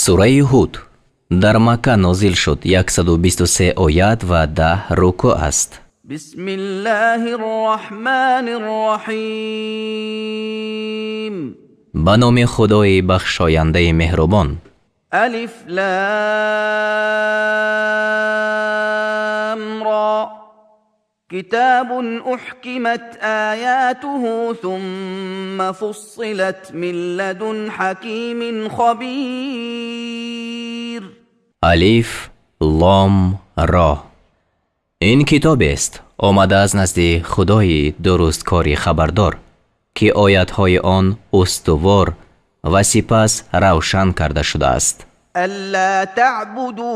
Сураи Ҳуд дар Макка нозил шуд, 123 оят ва 10 рукӯъ аст. بسم الله الرحمن الرحيم. Ба номи Худои бахшояндаи меҳрубон. ألف لام را. كتاب أحكمت آياته ثم فصلت من لدن حكيم خبير. Алиф, Лом, Ро. Ин китобест, омада аз назди Худои дурусткори хабардор, ки оятҳои он устувор ва сипас равшан карда шудааст. ألا تعبدوا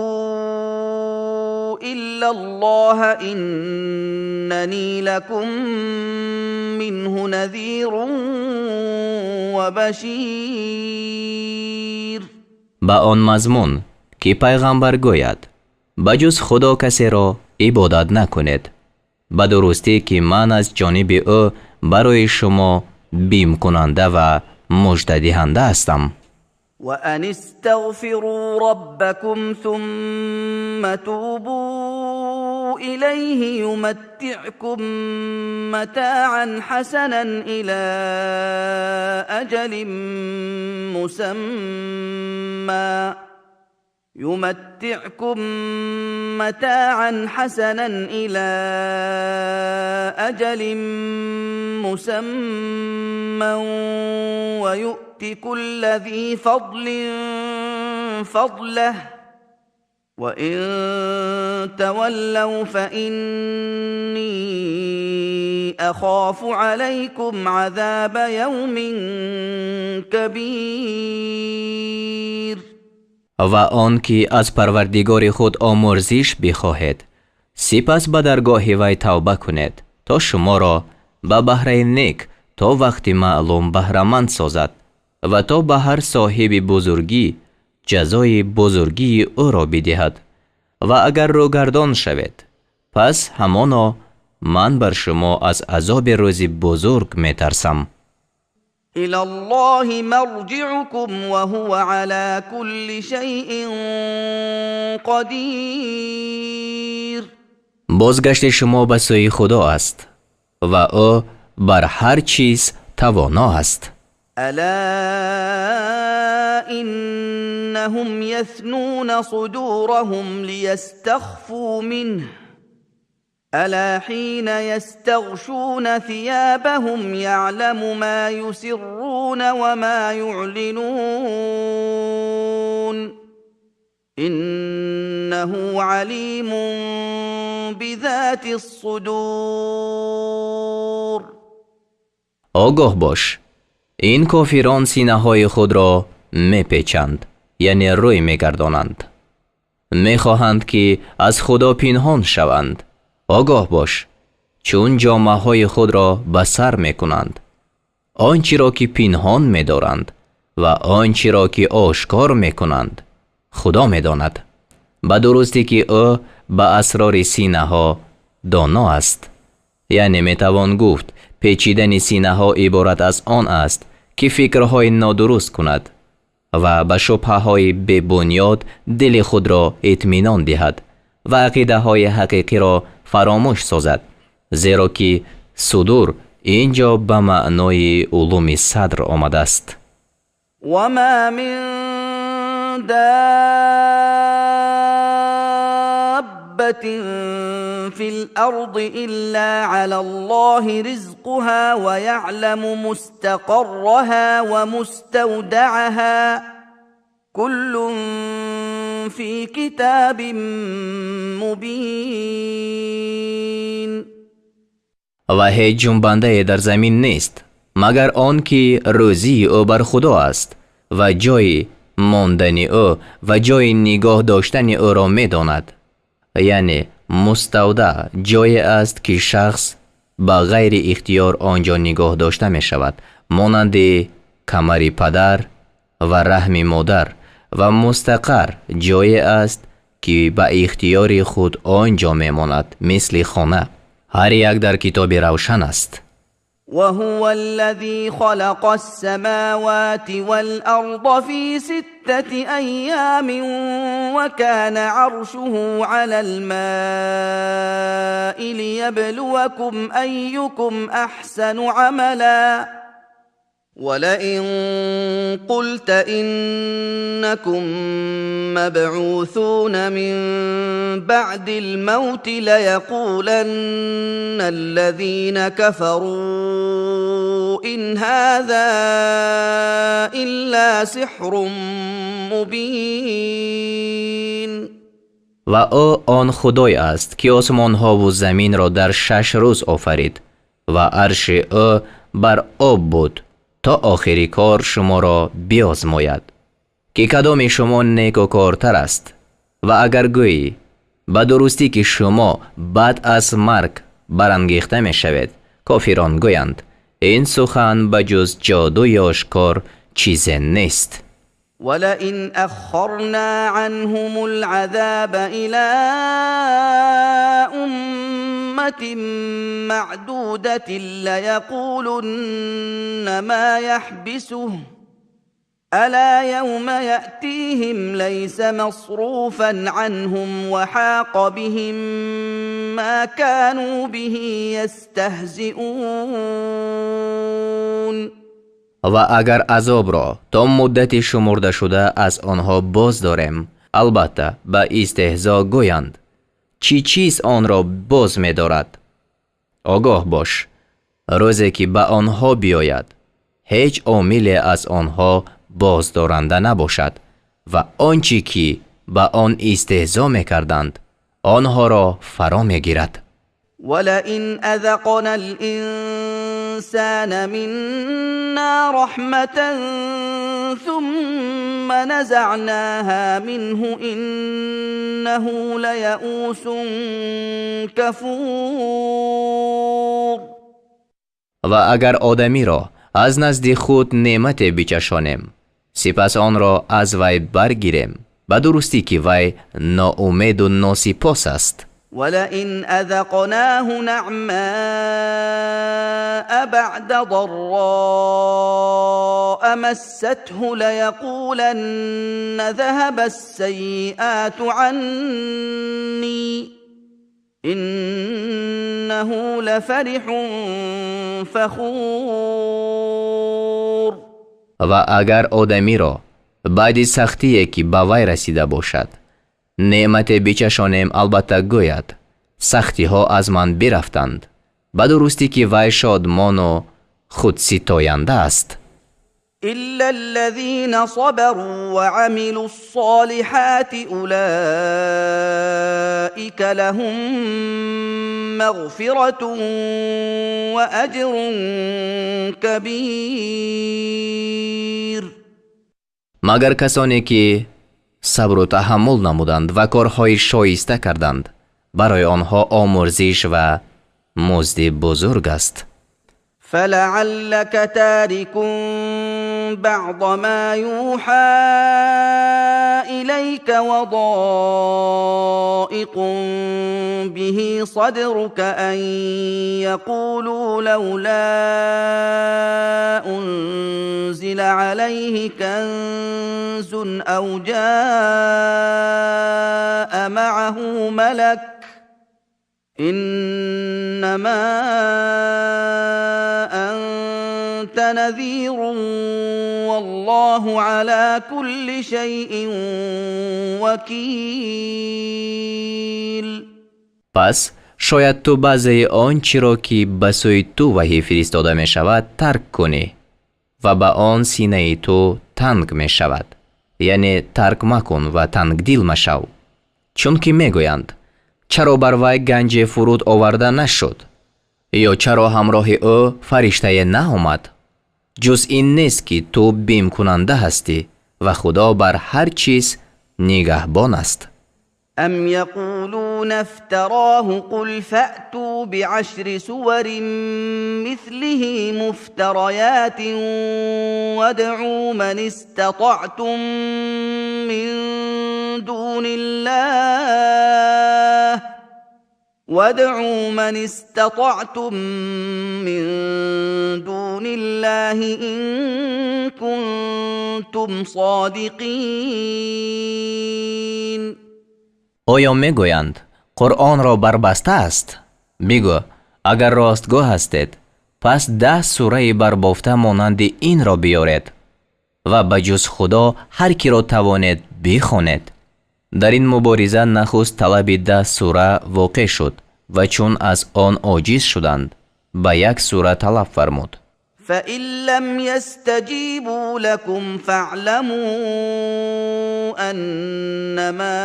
إلا الله، إنني لكم منه نذير وبشير. Ба он мазмун, ки пайғамбар гӯяд: «Ба ҷуз Худо касеро ибодат накунед. Ба дурустӣ, ки ман аз ҷониби ӯ барои шумо бимкунанда ва муждадиҳанда ҳастам». وأن استغفروا ربكم ثم توبوا إليه يمتعكم متاعا حسنا إلى أجل مسمى، يمتعكم متاعا حسنا إلى أجل مسمى ويؤت كل ذي فضل فضله، وإن تولوا فإني أخاف عليكم عذاب يوم كبير. Ва он ки аз Парвардигори худ омӯрзиш бихоҳед, сипас ба даргоҳи вай тавба кунед, то шуморо ба баҳраи нек то вақти маълум баҳраманд созад ва то ба ҳар соҳиби бузургӣ ҷазои бузургии ӯро бидиҳад. Ва агар рӯгардон шавед, пас ҳамоно ман бар шумо аз азоби рӯзи бузург метарсам. إلى الله مرجعكم وهو على كل شيء قدير. Бозгашти шумо ба сӯи Худо аст ва ӯ бар ҳар чиз тавоно аст. ألا إنهم يثنون صدورهم ليستخفوا منه، ألا حين يستغشون ثيابهم يعلم ما يسرون وما يعلنون، إنه عليم بذات الصدور. Огоҳ бош, ин кофирон синаҳои худро мепечанд, яъне рӯй мегардонанд, мехоҳанд, ки аз Худо пинҳон шаванд. Огоҳ бош, чун ҷомаҳои худро ба сар мекунанд, он чиро ки пинҳон медоранд ва он чиро ки ошкор мекунанд, Худо медонад. Ба дурустӣ, ки ӯ ба асрори синаҳо доно аст. Яъне метавон гуфт, печидани синаҳо иборат аз он аст, ки фикрҳои нодуруст кунад ва ба шубҳаҳои бебунёд дили худро итминон диҳад ва ақидаҳои ҳақиқиро фаромӯш созад, зеро ки судур ин ҷо ба маънои улуми садр омадааст. وما من دابة في الأرض إلا على الله رزقها ويعلم مستقرها ومستودعها، كل في كتاب مبين. Ва ҳеҷ ҷунбандае дар замин нест, магар он ки рӯзии ӯ бар Худо аст ва ҷойи мондани ӯ ва ҷойи нигоҳ доштани ӯро медонад. Яъне муставдаъ ҷое аст, ки шахс ба ғайри ихтиёр он ҷо нигоҳ дошта мешавад, монанди камари падар ва раҳми модар, ва мустақар ҷое аст, ки ба ихтиёри худ он ҷо мемонад, мисли хона. Ҳар як дар китоби равшан аст. وهو الذي خلق السماوات والأرض في 6 أيام وكان عرشه على الماء ليبلوكم أيكم أحسن عملا ولئن قلت إنكم مبعوثون من بعد الموت ليقولن الذين كفروا إن هذا إلا سحر مبين. Ва ӯ он Худой аст, ки осмонҳову заминро дар 6 рӯз офарид ва арши ӯ бар об буд то охири кор шуморо биозмояд, ки кадоми шумо некукортар аст. Ва агар гӯӣ ба дурустӣ ки шумо баъд аз марг барангехта мешавед, кофирон гӯянд ин сухан ба ҷуз ҷодуи ошкор чизе нест. ولئن أخرنا عنهم العذاب إلى أمة معدودة ليقولن ما يحبسه ألا يوم يأتيهم ليس مصروفا عنهم وحاق بهم ما كانوا به يستهزئون. Ва агар азобро то муддати шумурдашуда аз онҳо боз дорем, албатта ба истеҳзо гӯянд чӣ чиз онро боз медорад. Огоҳ бош, рӯзе ки ба онҳо биёяд, ҳеҷ омиле аз онҳо боздоранда набошад ва он чӣ ки ба он истеҳзо мекарданд, онҳоро фаро мегирад. ولئن أذقنا الإنسان منا رحمة ثم نزعناها منه إنه ليئوس كفور. Ва агар одамиро аз назди худ неъмате бичашонем, сипас онро аз вай баргирем, ба дурустӣ ки вай ноумеду носипос аст. ولئن أذقناه نعماء بعد ضراء مسته ليقولن ذهب السيئات عني إنه لفرح فخور. Ва агар одамиро баъди сахтие ки ба вай расида бошад, неъмате бичашонем, албатта гӯяд сахтиҳо аз ман бирафтанд, ба дурустӣ ки вай шодмону худситоянда аст. إلا الذين صبروا وعملوا الصالحات أولئك لهم مغفرة وأجر كبير. Магар касоне ки сабру таҳаммул намуданд ва корҳои шоиста карданд, барои онҳо омурзиш ва музди бузург аст. فلعلك تارك بعض ما يوحى إليك وضائق به صدرك أن يقولوا لولا أنزل عليه كنز أو جاء معه ملك إنما أنت نذير والله على كل شيء وكيل. Пас шояд ту баъзеи он чиро ки ба сӯи ту ваҳй фиристода мешавад тарк кунӣ ва ба он синаи ту танг мешавад, яъне тарк макун ва тангдил машав, чунки мегӯянд чаро бар вай ганҷе фуруд оварда нашуд ё чаро ҳамроҳи ӯ фариштае наомад? Ҷуз ин нест ки ту бимкунанда ҳастӣ ва Худо бар ҳар чиз нигаҳбон аст. أم يقولون افتراه قل فأتوا بعشر سور مثله مفتريات وادعوا من استطعتم من دون الله وادعوا من استطعتم من دون الله إن كنتم صادقين. Оё мегӯянд, Қуръонро барбаста аст? Бигӯ, агар ростгӯ ҳастед, пас 10 сураи барбофта монанди инро биёред ва ба ҷуз Худо ҳар киро тавонед бихонед. Дар ин мубориза нахуст талаби 10 сура воқеъ шуд ва чун аз он оҷиз шуданд, ба як сура талаб фармуд. فإن لم يستجيبوا لكم فاعلموا أنما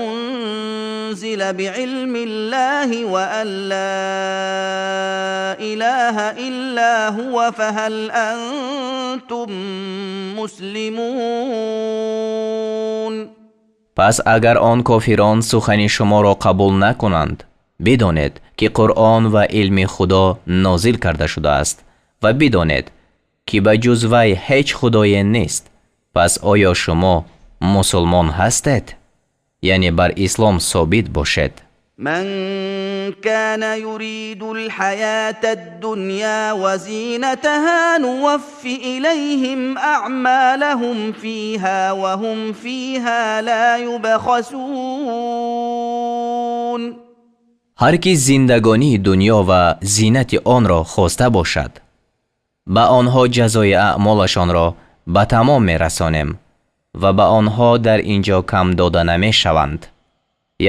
أنزل بعلم الله وأن لا إله إلا هو فهل أنتم مسلمون. Пас агар он кофирон сухани шуморо қабул накунанд, бидонед, ки Қуръон ва илми Худо нозил карда шудааст ва бидонед, ки ба ҷуз вай ҳеҷ худое нест. Пас оё шумо мусулмон ҳастед? Яъне бар ислом собит бошед. من كان يريد الحياة الدنيا وزينتها نوف إليهم أعمالهم فيها وهم فيها لا يبخسون. Ҳар ки зиндагонии дунё ва зинати онро хоста бошад, ба онҳо ҷазои аъмолашонро ба тамом мерасонем ва ба онҳо дар ин ҷо кам дода намешаванд.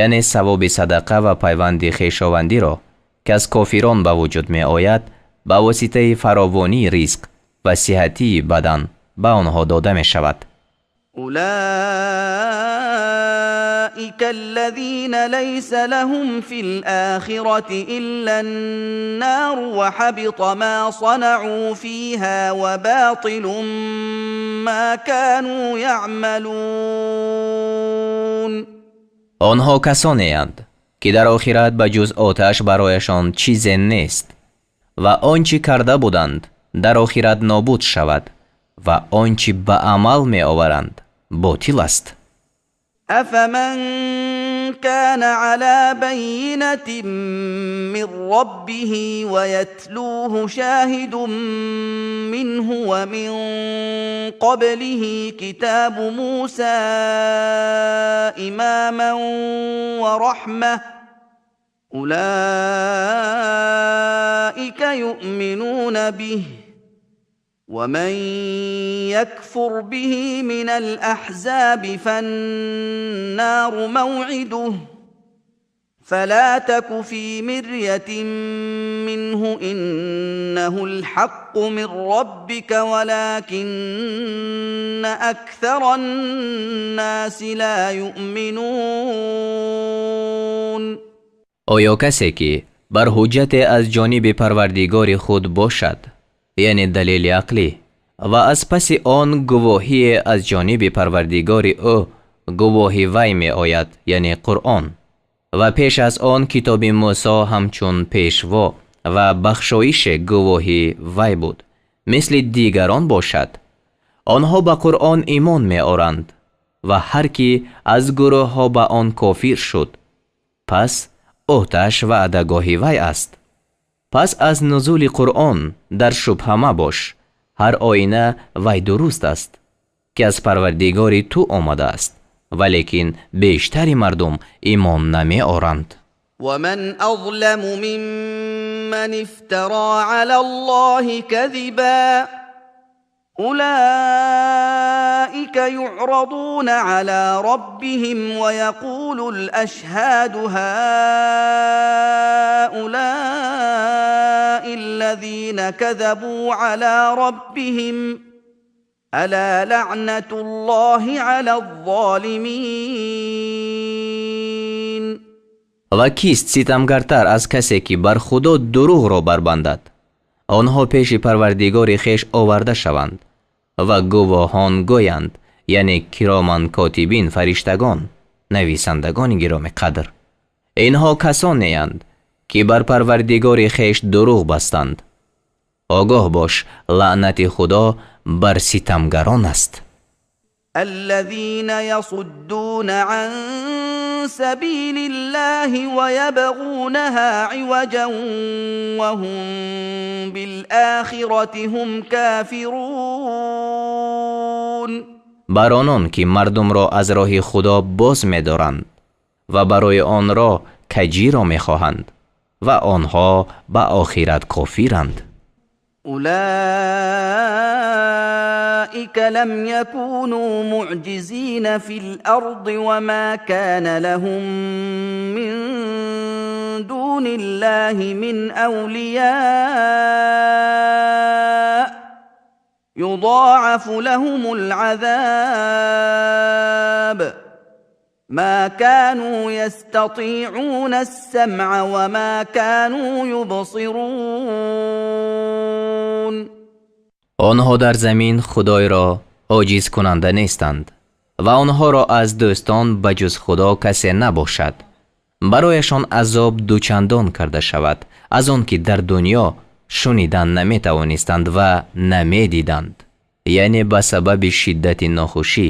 Яъне савоби садақа ва пайванди хешовандиро, ки аз кофирон ба вуҷуд меояд, ба воситаи фаровонии ризқ ва сиҳатии бадан ба онҳо дода мешавад. أولئك الذين ليس لهم في الآخرة إلا النار وحبط ما صنعوا فيها وباطل ما كانوا يعملون. Онҳо касонеанд, ки дар охират ба ҷуз оташ барояшон чизе нест ва он чӣ карда буданд, дар охират нобуд шавад ва он чӣ ба амал меоваранд, ботил аст. أفمن كان على بينة من ربه ويتلوه شاهد منه ومن قبله كتاب موسى إماما ورحمة أولئك يؤمنون به ومن يكفر به من الأحزاب فالنار موعده فلا تك في مرية منه إنه الحق من ربك ولكن أكثر الناس لا يؤمنون. Оё касе, ки бар ҳуҷҷате аз ҷониби Парвардигори худ бошад, яъне далели ақлӣ, ва аз паси он гувоҳие аз ҷониби Парвардигори ӯ, гувоҳи вай меояд, яъне Қуръон, ва пеш аз он китоби Мусо ҳамчун пешво ва бахшоише гувоҳи вай буд, мисли дигарон бошад? Онҳо ба Қуръон имон меоранд ва ҳар ки аз гурӯҳҳо ба он кофир шуд, пас оташ ваъдагоҳи вай аст. Пас аз нузули Қуръон дар шубҳа мабош. Ҳар оина вай дуруст аст, ки аз Парвардигори ту омадааст, валекин бештари мардум имон намеоранд. ومن أظلم ممن افترى على الله كذبا أولئك يعرضون على ربهم ويقول الأشهاد هؤلاء الذين كذبوا على ربهم ألا لعنة الله على الظالمين. Ва кист ситамгартар аз касе, ки бар Худо дурӯғро барбандад? Онҳо пеши Парвардигори хеш оварда шаванд ва гувоҳон гӯянд, яъне кироман котибин, фариштагон, нависандагони гироми қадр: инҳо касонеянд, ки бар Парвардигори хеш дурӯғ бастанд. Огоҳ бош, лаънати Худо бар ситамгарон аст. الذين يصدون عن سبيل الله ويبغونها عوجا وهم بالآخرة هم كافرون. Бар онон ки мардумро аз роҳи Худо боз медоранд ва барои он роҳ каҷиро мехоҳанд ва онҳо ба охират кофиранд. أولئك لم يكونوا معجزين في الأرض وما كان لهم من دون الله من أولياء يضاعف لهم العذاب ما كانوا يستطيعون السمع وما كانوا يبصرون. Онҳо дар замин Худойро оҷизкунанда нестанд ва онҳоро аз дӯстон ба ҷуз Худо касе набошад. Барояшон азоб дучандон карда шавад аз он ки дар дунё шунидан наметавонистанд ва намедиданд, яъне ба сабаби шиддати нохушӣ.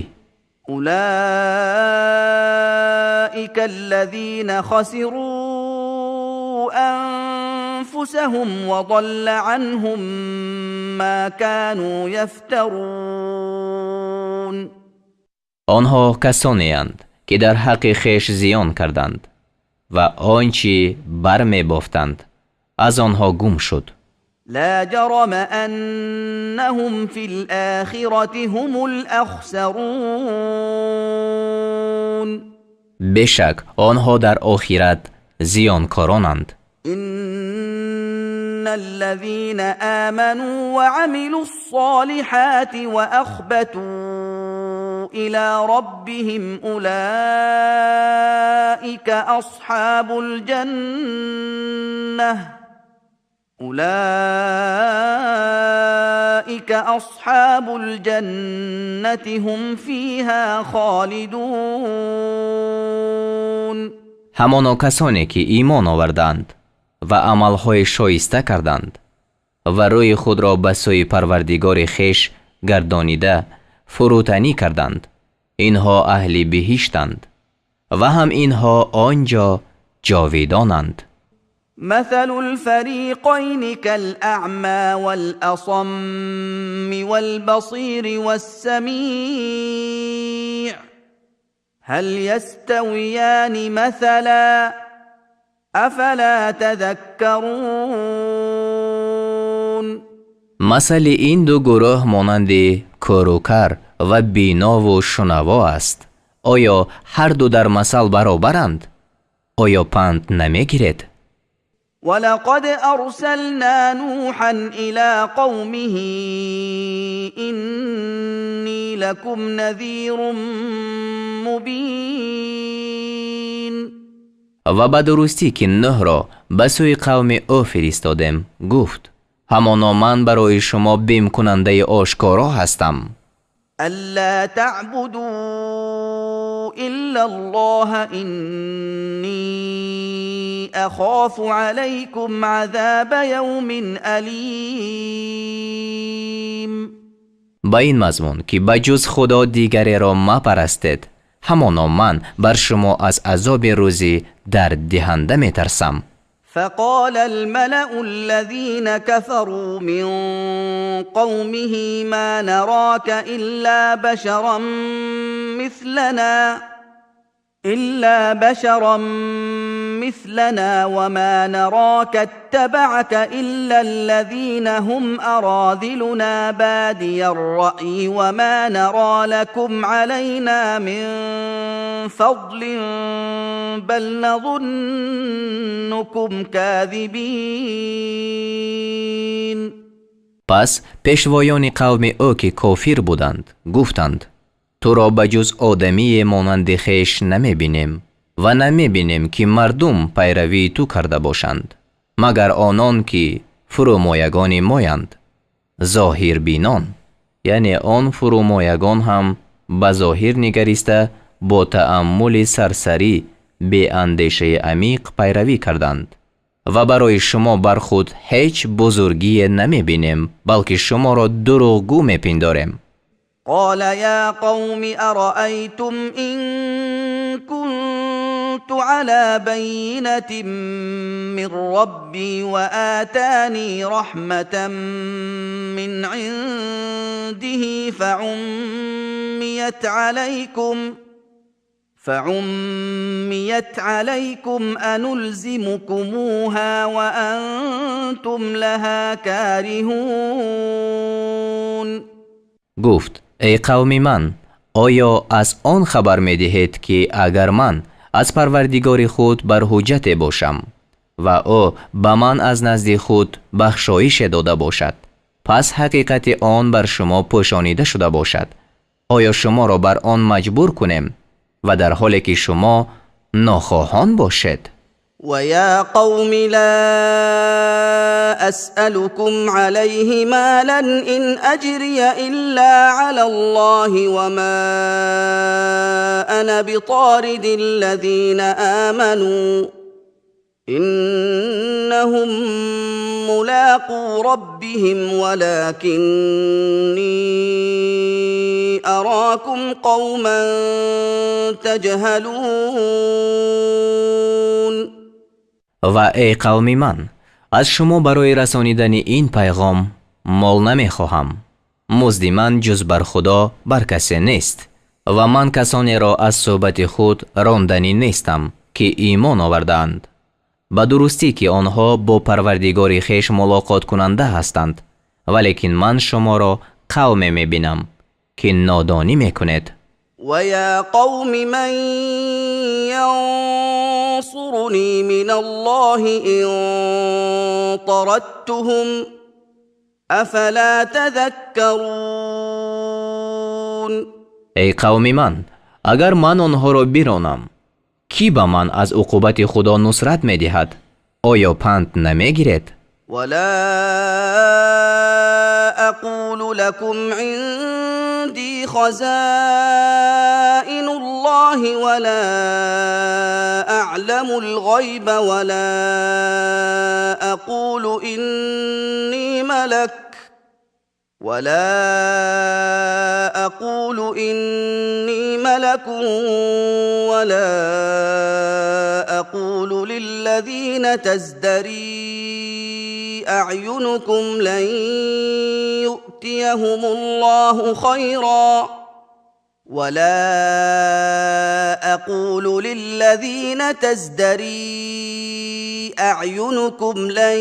أولئك الذين خسروا أنفسهم وضل عنهم ما كانوا يفترون. Онҳо касонеанд, ки дар ҳаққи хеш зиён карданд ва он чӣ бармебофтанд аз онҳо гум шуд. لا جرم أنهم في الآخرة هم الأخسرون. Бешак, онҳо дар охират зиёнкоронанд. إن الذين آمنوا وعملوا الصالحات وأخبتوا إلى ربهم أولئك أصحاب الجنة هم فيها خالدون. Ҳамоно касоне ки имон оварданд ва амалҳои шоиста карданд ва рӯи худро ба сӯи Парвардигори хеш гардонида фурӯтанӣ карданд, инҳо аҳли биҳиштанд ва ҳам инҳо он ҷо ҷовидонанд. مثل الفريقين كالأعمى والأصم والبصير والسميع هل يستويان مثلا أفلا تذكرون. Масали ин ду гурӯҳ монанди кӯрукар ва бинову шунаво аст. Оё ҳарду дар масал баробаранд? Оё панд намегиред? ولقد أرسلنا نوحا إلى قومه إني لكم نذير مبين. Ва ба дурустӣ ки Нӯҳро ба сӯи қавми ӯ фиристодем, гуфт: ҳамоно ман барои шумо бимкунандаи ошкоро ҳастам. ألا تعبدوا إلا الله إني أخاف عليكم عذاب يوم أليم. Ба ин мазмун ки ба ҷуз Худо дигареро мапарастед, ҳамоно ман бар шумо аз азоби рӯзи дарддиҳанда метарсам. فقال الملأ الذين كفروا من قومه ما نراك إلا بشرا مثلنا وما نراك اتبعك إلا الذين هم أراذلنا بادي الرأي وما نرى لكم علينا من فضل بل نظنكم كاذبين. Пас пешвоёни қавми ӯ, ки кофир буданд, гуфтанд: туро ба ҷуз одамие монанди хеш намебинем ва намебинем, ки мардум пайравии ту карда бошанд, магар онон ки фурӯмоягони моянд, зоҳирбинон, яъне он фурӯмоягон ҳам ба зоҳир нигариста, бо тааммули сарсарӣ, беандешаи амиқ пайравӣ карданд, ва барои шумо бар худ ҳеҷ бузургие намебинем, балки шуморо дурӯғгӯ мепиндорем. قال يا قوم أرأيتم إن كنت كنت على بينة من ربي وآتاني رحمة من عنده فعميت عليكم أنلزمكموها وأنتم لها كارهون. Гуфт: эй қавми ман, оё аз он хабар медиҳед, ки агар ман аз Парвардигори худ бар ҳуҷҷате бошам ва ӯ ба ман аз назди худ бахшоише дода бошад, пас ҳақиқати он бар шумо пӯшонида шуда бошад, оё шуморо бар он маҷбур кунем ва дар ҳоле ки шумо нохоҳон бошед? ويا قوم لا أسألكم عليه مالا إن أجري إلا على الله وما أنا بطارد الذين آمنوا إنهم ملاقو ربهم ولكني أراكم قوما تجهلون. Ва эй қавми ман, аз шумо барои расонидани ин пайғом мол намехоҳам. Музди ман ҷуз бар Худо бар касе нест ва ман касонеро аз суҳбати худ ронданӣ нестам, ки имон овардаанд. Ба дурустӣ, ки онҳо бо Парвардигори хеш мулоқоткунанда ҳастанд, валекин ман шуморо қавме мебинам, ки нодонӣ мекунед. ويا قوم من ينصرني من الله إن طردتهم أفلا تذكرون. Эй қавми ман, агар ман онҳоро биронам, кӣ ба ман аз уқубати Худо нусрат медиҳад? Оё панд намегиред? ولا أقول لكم عندي خزائن الله ولا أعلم الغيب ولا أقول إني ملك ولا أقول للذين تزدري أعينكم لن يؤتيهم الله خيرا ولا أقول للذين تزدري أعينكم لن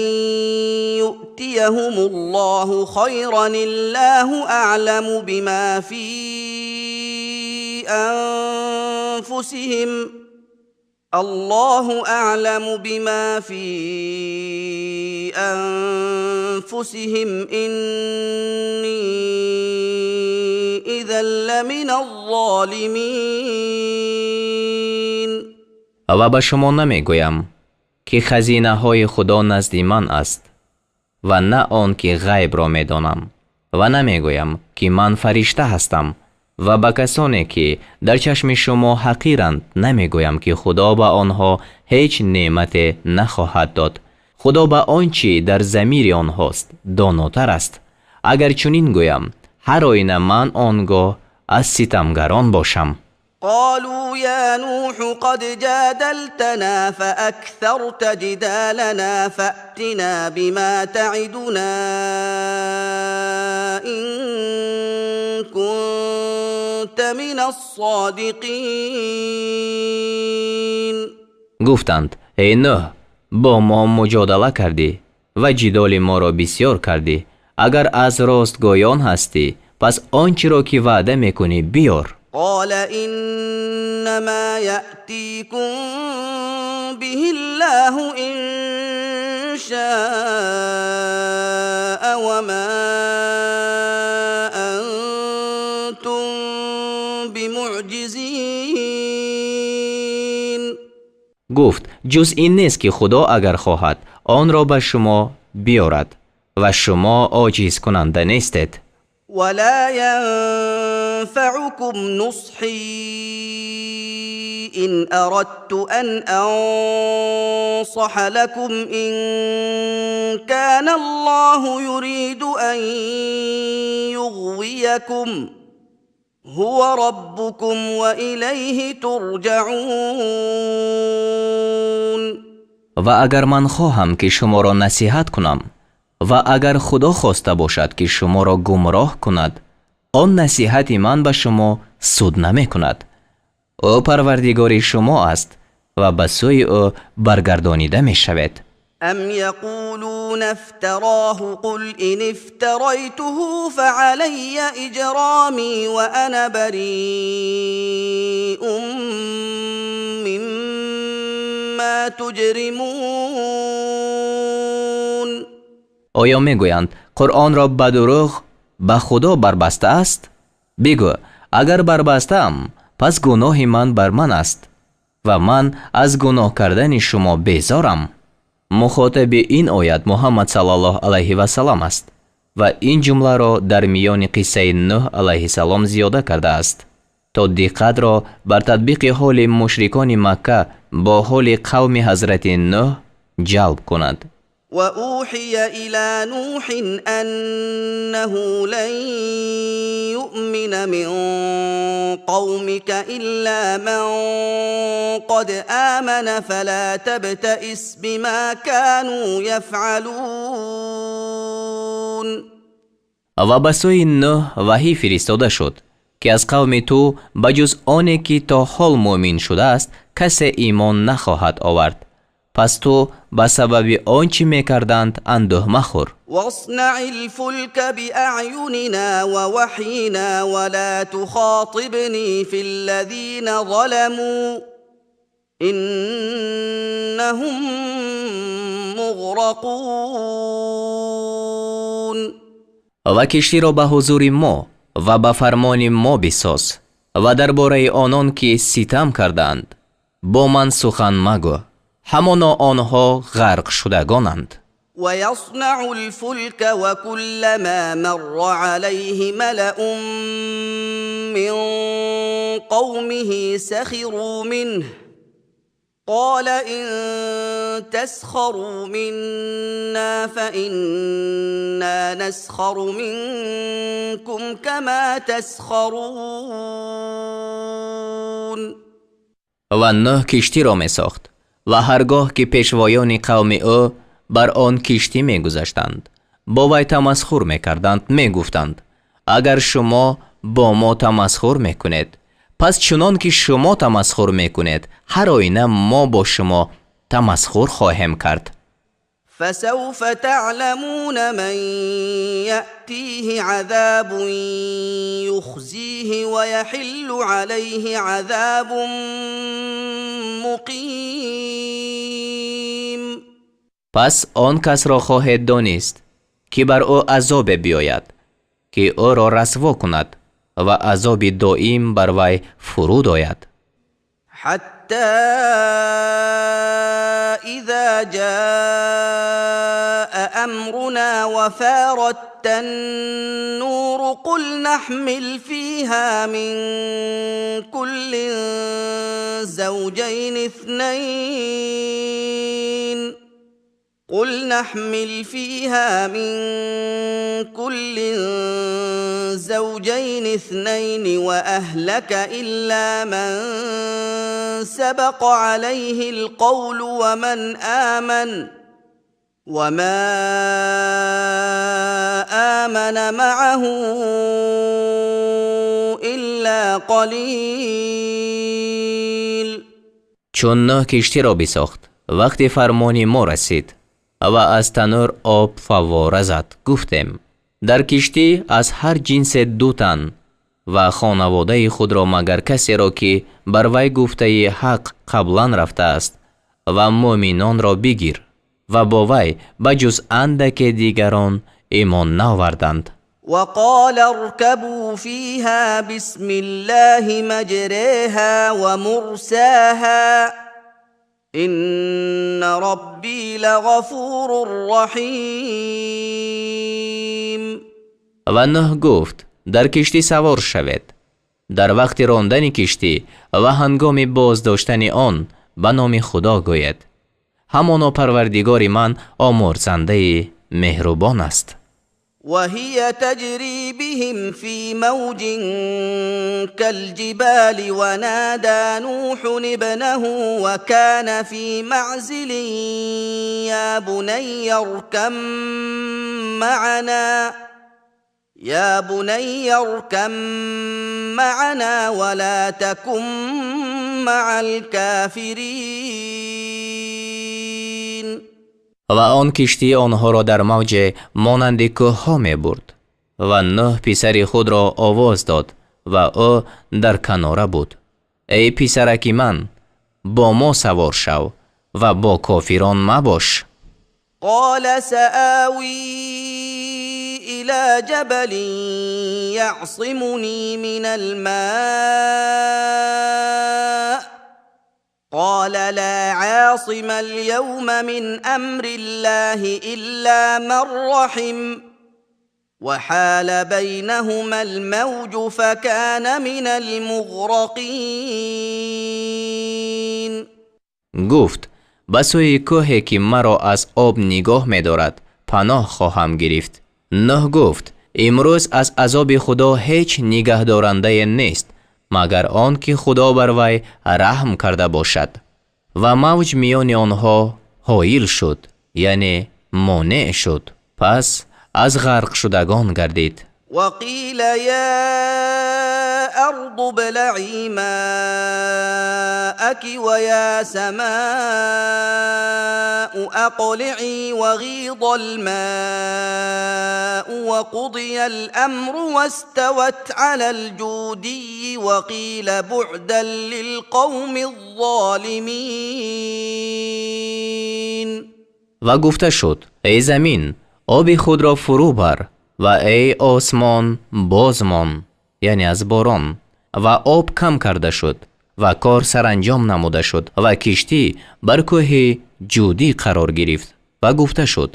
يؤتيهم الله خيرا الله أعلم بما في أنفسهم الله أعلم بما في أنفسهم إني إذا لمن الظالمين. Ва ба шумо намегӯям, ки хазинаҳои Худо назди ман аст ва на он ки ғайбро медонам ва намегӯям, ки ман фаришта ҳастам ва ба касоне, ки дар чашми шумо ҳақиранд, намегӯям, ки Худо ба онҳо ҳеҷ неъмате нахоҳад дод. Худо ба он чӣ дар замири онҳост донотар аст. Агар чунин гӯям, ҳар оина ман он гоҳ аз ситамгарон бошам. قالوا يا نوح قد جادلتنا فأكثرت جدالنا فأتنا بما تعدنا إن كنت من الصادقين. Гуфтанд: эй Нӯҳ, бо мо муҷодала кардӣ ва ҷидоли моро бисёр кардӣ. Агар аз ростгӯён ҳастӣ, пас он чиро ки ваъда мекунӣ, биёр. قال إنما يأتيكم به الله إن شاء وما أنتم بمعجزين. Гуфт: ҷуз ин нест, ки Худо агар хоҳад, онро ба шумо биёрад ва шумо оҷизкунанда нестед. ولا ينفعكم نصحي إن أردت أن أنصح لكم إن كان الله يريد أن يغويكم هو ربكم وإليه ترجعون. Ва агар ман хоҳам, ки шуморо насиҳат кунам, ва агар Худо хоста бошад, ки шуморо гумроҳ кунад, он насиҳати ман ба шумо суд намекунад. Ӯ Парвардигори шумо аст ва ба сӯи ӯ баргардонида мешавед. أم يقولون افتراه قل إن افتريته فعلي إجرامي وأنا بريء مما تجرمون. Оё мегӯянд, Қуръонро ба дурӯғ ба Худо барбастааст? Бигӯ: агар барбастаам, пас гуноҳи ман бар ман аст ва ман аз гуноҳ кардани шумо безорам. Мухотаби ин оят Муҳаммад саллаллоҳ алайҳи васалам аст ва ин ҷумларо дар миёни қиссаи Нӯҳ алайҳиссалом зиёда кардааст, то диққатро бар татбиқи ҳоли мушрикони Макка бо ҳоли қавми ҳазрати Нӯҳ ҷалб кунад. وأوحي إلى نوح أنه لن يؤمن من قومك إلا من قد آمن فلا تبتئس بما كانوا يفعلون. Ва ба сӯи Нӯҳ ваҳӣ фиристода шуд, ки аз қавми ту ба ҷуз оне, ки то ҳол муъмин шудааст, касе имон нахоҳад овард, пас ту ба сабаби он чӣ мекарданд андӯҳ махӯр. واصنع الفلك بأعيننا ووحينا ولا تخاطبني في الذين ظلموا إنهم مغرقون. Ва киштиро ба ҳузури мо ва ба фармони мо бисоз ва дар бораи онон, ки ситам кардаанд, бо ман сухан магӯ, ҳамоно онҳо ғарқшудагонанд. ويصنع الفلك وكلما مر عليه ملأ من قومه سخروا منه قال إن تسخروا منا فإنا نسخر منكم كما تسخرون. Ва Нӯҳ киштиро месохт ва ҳар гоҳ ки пешвоёни қавми ӯ бар он киштӣ мегузаштанд, бо вай тамасхур мекарданд, мегуфтанд: агар шумо бо мо тамасхур мекунед, пас чунон ки шумо тамасхур мекунед, ҳар оина мо бо шумо тамасхур хоҳем кард. فسوف تعلمون من يأتيه عذاب يخزيه ويحل عليه عذاب مقيم. Пас он касро хоҳед донист, ки бар ӯ азобе биёяд, ки ӯро расво кунад ва азоби доим бар вай фуруд ояд. حتى إذا جاء أمرنا وفارت النور قل نحمل فيها من كل زوجين اثنين قل نحمل فيها من كل زوجين اثنين وأهلك إلا من سبق عليه القول ومن آمن وما آمن معه إلا قليل. Чун Нӯҳ киштиро бисохт, вақти фармони мо расид ва аз танӯр об фаввора зад, гуфтем: дар киштӣ аз ҳар ҷинсе ду тан ва хонаводаи худро, магар касеро, ки бар вай гуфтаи ҳақ қаблан рафтааст, ва муъминонро бигир ва бо вай ба ҷуз андаке дигарон имон наоварданд. وقال اركبوا فيها بسم الله مجريها ومرساها إن ربي لغفور رحيم. Ва Нӯҳ гуфт: дар киштӣ савор шавед, дар вақти рондани киштӣ ва ҳангоми боздоштани он ба номи Худо гӯед, ҳамоно Парвардигори ман омурзандаи меҳрубон аст. وهي تجري بهم في موج كالجبال ونادى نوح ابنه وكان في معزل يا بني اركب معنا يا بني اركب معنا ولا تكن مع الكافرين. Ва он киштӣ онҳоро дар мавҷе монанди кӯҳҳо мебурд, ва Нӯҳ писари худро овоз дод, ва ӯ дар канора буд: эй писараки ман, бо мо савор шав ва бо кофирон мабош. قال سآوي إلى جبل يعصمني من الماء. قال لا عاصم اليوم من أمر الله إلا من رحم. وحال بينهما الموج فكان من المغرقين. Гуфт: ба сӯи кӯҳе, ки маро аз об нигоҳ медорад, паноҳ хоҳам гирифт. Нӯҳ гуфт: имрӯз аз азоби Худо ҳеҷ нигаҳдорандае нест, магар он ки Худо бар вай раҳм карда бошад. Ва мавҷ миёни онҳо ҳоил шуд, яъне монеъ шуд, пас аз ғарқшудагон гардид. وقيل يا أرض ابلعي ماءك ويا سماء أقلعي وغيض الماء وقضي الأمر واستوت على الجودي وقيل بعدا للقوم الظالمين. Ва гуфта шуд: эй замин, оби худро фурӯ бар, ва эй осмон, бозмон, яъне аз борон. Ва об кам карда шуд, ва кор саранҷом намуда шуд, ва киштӣ бар кӯҳи Ҷудӣ қарор гирифт, ва гуфта шуд: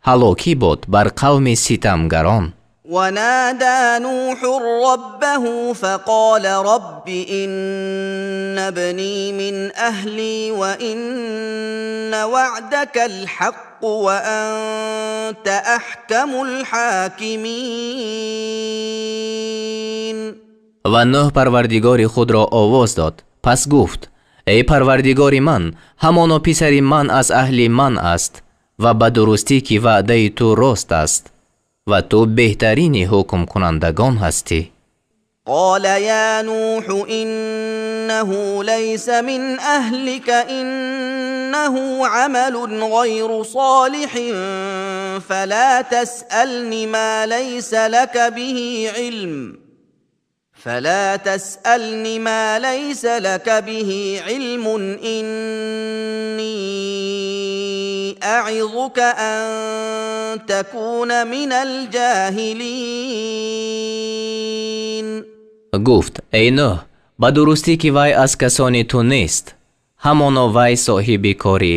ҳалокӣ бод бар қавми ситамгарон. ونادى نوح ربه فقال رب إن ابني من أهلي وإن وعدك الحق وأنت أحكم الحاكمين. Ва Нӯҳ Парвардигори худро овоз дод, пас гуфт: эй Парвардигори ман, ҳамоно писари ман аз аҳли ман аст, ва ба дурустӣ, ки ваъдаи ту рост аст, ва ту беҳтарини ҳукмкунандагон ҳастӣ. قال يا نوح إنه ليس من أهلك، إنه عمل غير صالح، فلا تسألن ما ليس لك به علم فلا تسألن ما ليس لك به علم، إني أعظك أن تكون من الجاهلين. Гуфт: эй Нӯҳ, ба дурустӣ, ки вай аз касони ту нест, ҳамоно вай соҳиби кори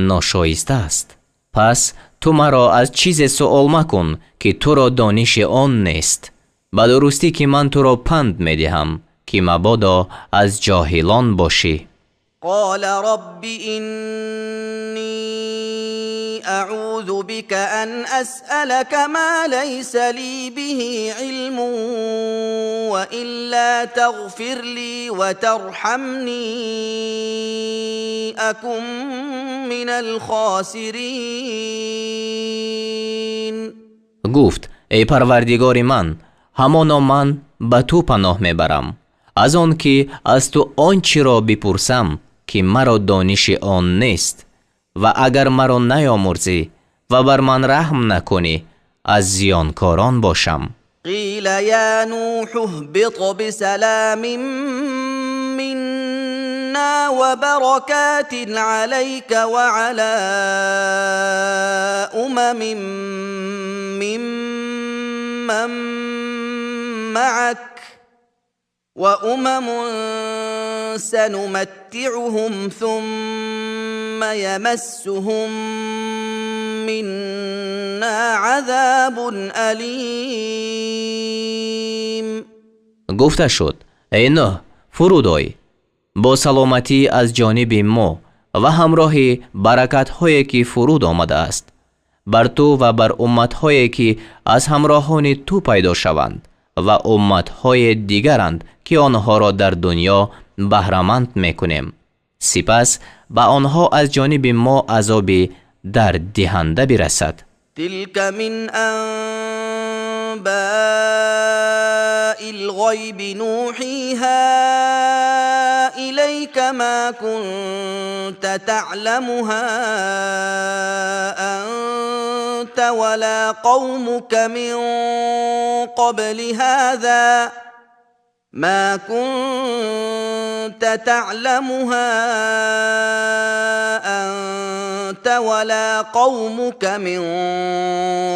ношоиста аст, пас ту маро аз чизе суол макун, ки туро дониши он нест. Ба дурустӣ, ки ман туро панд медиҳам, ки мабодо аз ҷоҳилон бошӣ. قال رب إني أعوذ بك أن أسألك ما ليس لي به علم، وإلا تغفر لي وترحمني أكن من الخاسرين. Гуфт: эй Парвардигори ман, ҳамоно ман ба ту паноҳ мебарам аз он ки аз ту он чиро бипурсам, ки маро дониши он нест, ва агар маро наёмурзӣ ва бар ман раҳм накунӣ, аз зиёнкорон бошам. قيل يا نوح اهبط بسلام منا وبركات عليك وعلى أمم ممن معك، وأمم سنمتعهم ثم يمسهم منا عذاب أليم. Гуфта шуд: эй Нӯҳ, фуруд ой бо саломатӣ аз ҷониби мо ва ҳамроҳи баракатҳое, ки фуруд омадааст. Бар ту ва бар умматҳое ки аз ҳамроҳони ту пайдо шаванд ва умматҳои дигаранд, ки онҳоро дар дунё баҳраманд мекунем. Сипас ба онҳо аз ҷониби мо азоби дарддиҳанда бирасад. تلك من أنباء الغيب نوحيها إليك ما كنت تعلمها أنت ولا قومك من قبل هذا ما كنت تعلمها أنت ولا قومك من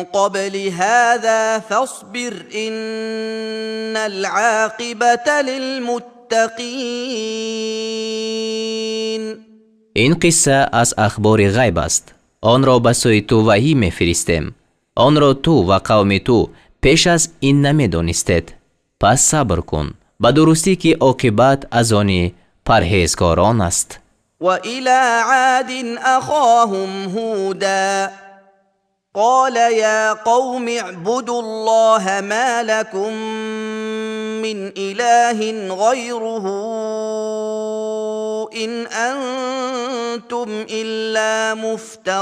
قبل هذا فاصبر إن العاقبة للمتقين. Ин қисса аз ахбори ғайб аст. Онро ба сӯи ту ваҳӣ мефиристем. Онро ту ва қавми ту пеш аз ин намедонистед. Пас сабр кун. Ба дурустӣ ки оқибат аз они парҳезгорон аст. وإلى عاد أخاهم هودا قال يا قوم اعبدوا الله ما لكم من إله غيره إن أنتم إلا مفترون.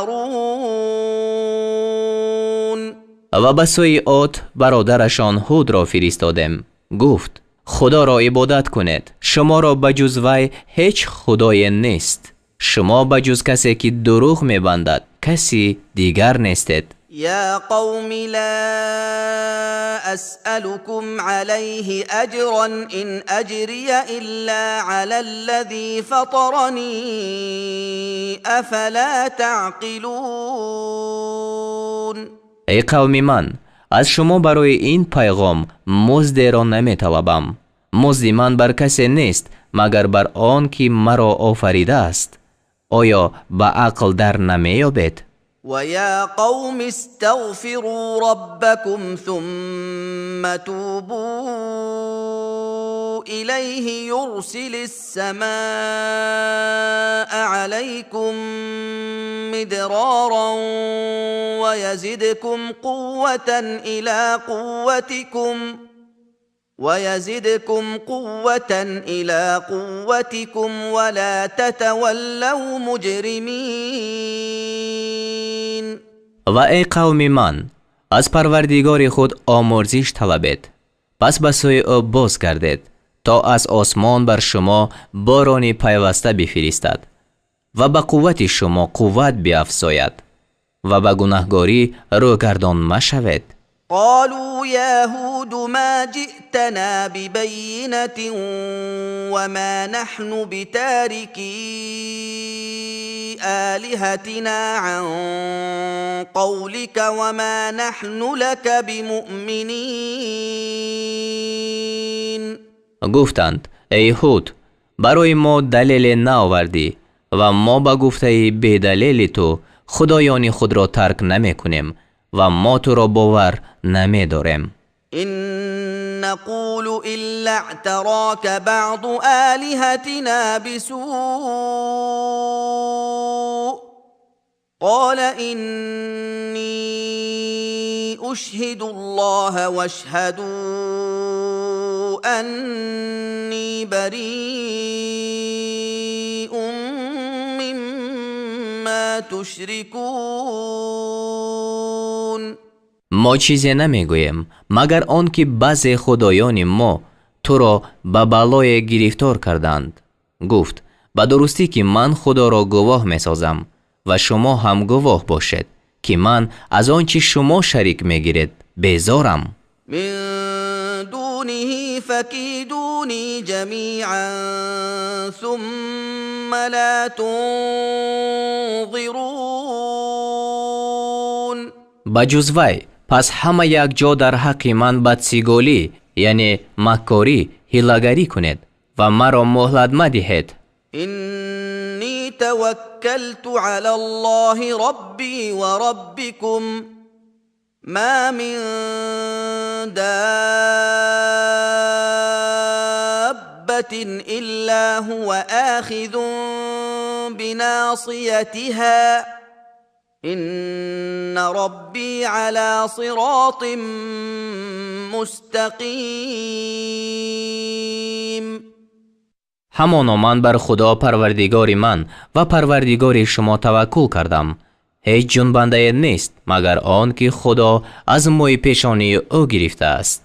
Ва ба сӯи Од бародарашон Ҳудро фиристодем. Гуфт: Худоро ибодат кунед, шуморо ба ҷуз вай ҳеҷ худое нест. Шумо ба ҷуз касе ки дурӯғ мебандад, каси дигар нестед. يا قوم لا أسألكم عليه أجرا إن أجري إلا على الذي فطرني أفلا تعقلون. Эй қавми ман, аз шумо барои ин пайғом муздеро наметалабам. Музди ман бар касе нест, магар бар он ки маро офаридааст. Оё ба ақл дар намеёбед? ويا قوم استغفروا ربكم ثم توبوا إليه يرسل السماء عليكم مدرارا ويزدكم قوة إلى قوتكم ولا تتولوا مجرمين. Ва эй қавми ман, аз Парвардигори худ омурзиш талабед, пас ба сӯи ӯ боз гардед, то аз осмон бар шумо борони пайваста бифиристад ва ба қуввати шумо қувват биафзояд ва ба гунаҳгорӣ рӯгардон машавед. قالوا يا هود ما جئتنا ببينة وما نحن بتاركي آلهتنا عن قولك وما نحن لك بمؤمنين. Гуфтанд: Эй Ҳуд, барои мо далеле наовардӣ ва мо ба гуфтаи бедалели ту худоёни худро тарк намекунем ва мо туро бовар намедорем. إن نقول إلا اعتراك بعض آلهتنا بسوء قال إني أشهد الله واشهدوا أني بريء مما تشركون. Мо чизе намегӯем, магар он ки баъзе худоёни мо туро ба балое гирифтор карданд. Гуфт: ба дурустӣ ки ман Худоро гувоҳ месозам ва шумо ҳам гувоҳ бошед, ки ман аз он чи шумо шарик мегиред безорам. من دونه فكيدوني جميعا ثم لا تنظرون. Ба ҷуз вай, пас ҳама якҷо дар ҳаққи ман бадсиголӣ, яъне маккорӣ, ҳилагарӣ кунед ва маро муҳлат мадиҳед. إني توكلت على الله ربي وربكم ما من دابة إلا هو آخذ بناصيتها إن ربي على صراط مستقيم. Ҳамоно ман бар Худо, Парвардигори ман ва Парвардигори шумо, таваккул кардам. Ҳеҷ ҷунбандае нест, магар он ки Худо аз мӯи пешонии ӯ гирифтааст,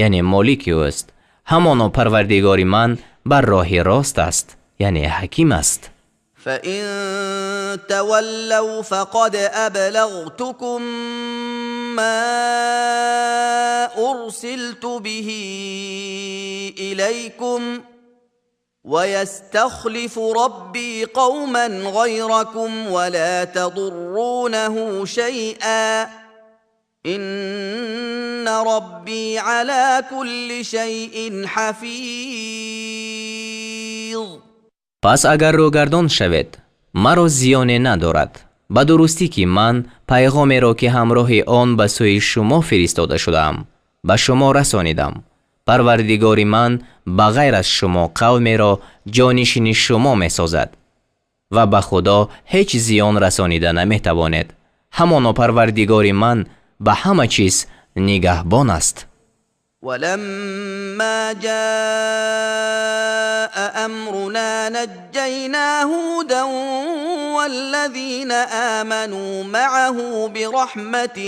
яъне молики ӯст. Ҳамоно Парвардигори ман бар роҳи рост аст, яъне ҳаким аст. فإن تولوا فقد أبلغتكم ما أرسلت به إليكم ويستخلف ربي قوما غيركم ولا تضرونه شيئا إن ربي على كل شيء حفيظ. Пас агар рӯгардон шавед, маро зиёне надорад. Ба дурустӣ ки ман пайғомеро, ки ҳамроҳи он ба сӯи шумо фиристода шудаам, ба шумо расонидам. Парвардигори ман ба ғайр аз шумо қавмеро ҷонишини шумо месозад ва ба Худо ҳеҷ зиён расонида наметавонед. Ҳамоно Парвардигори ман ба ҳама чиз нигаҳбон аст. ولما جاء أمرنا نجينا هودا والذين آمنوا معه برحمة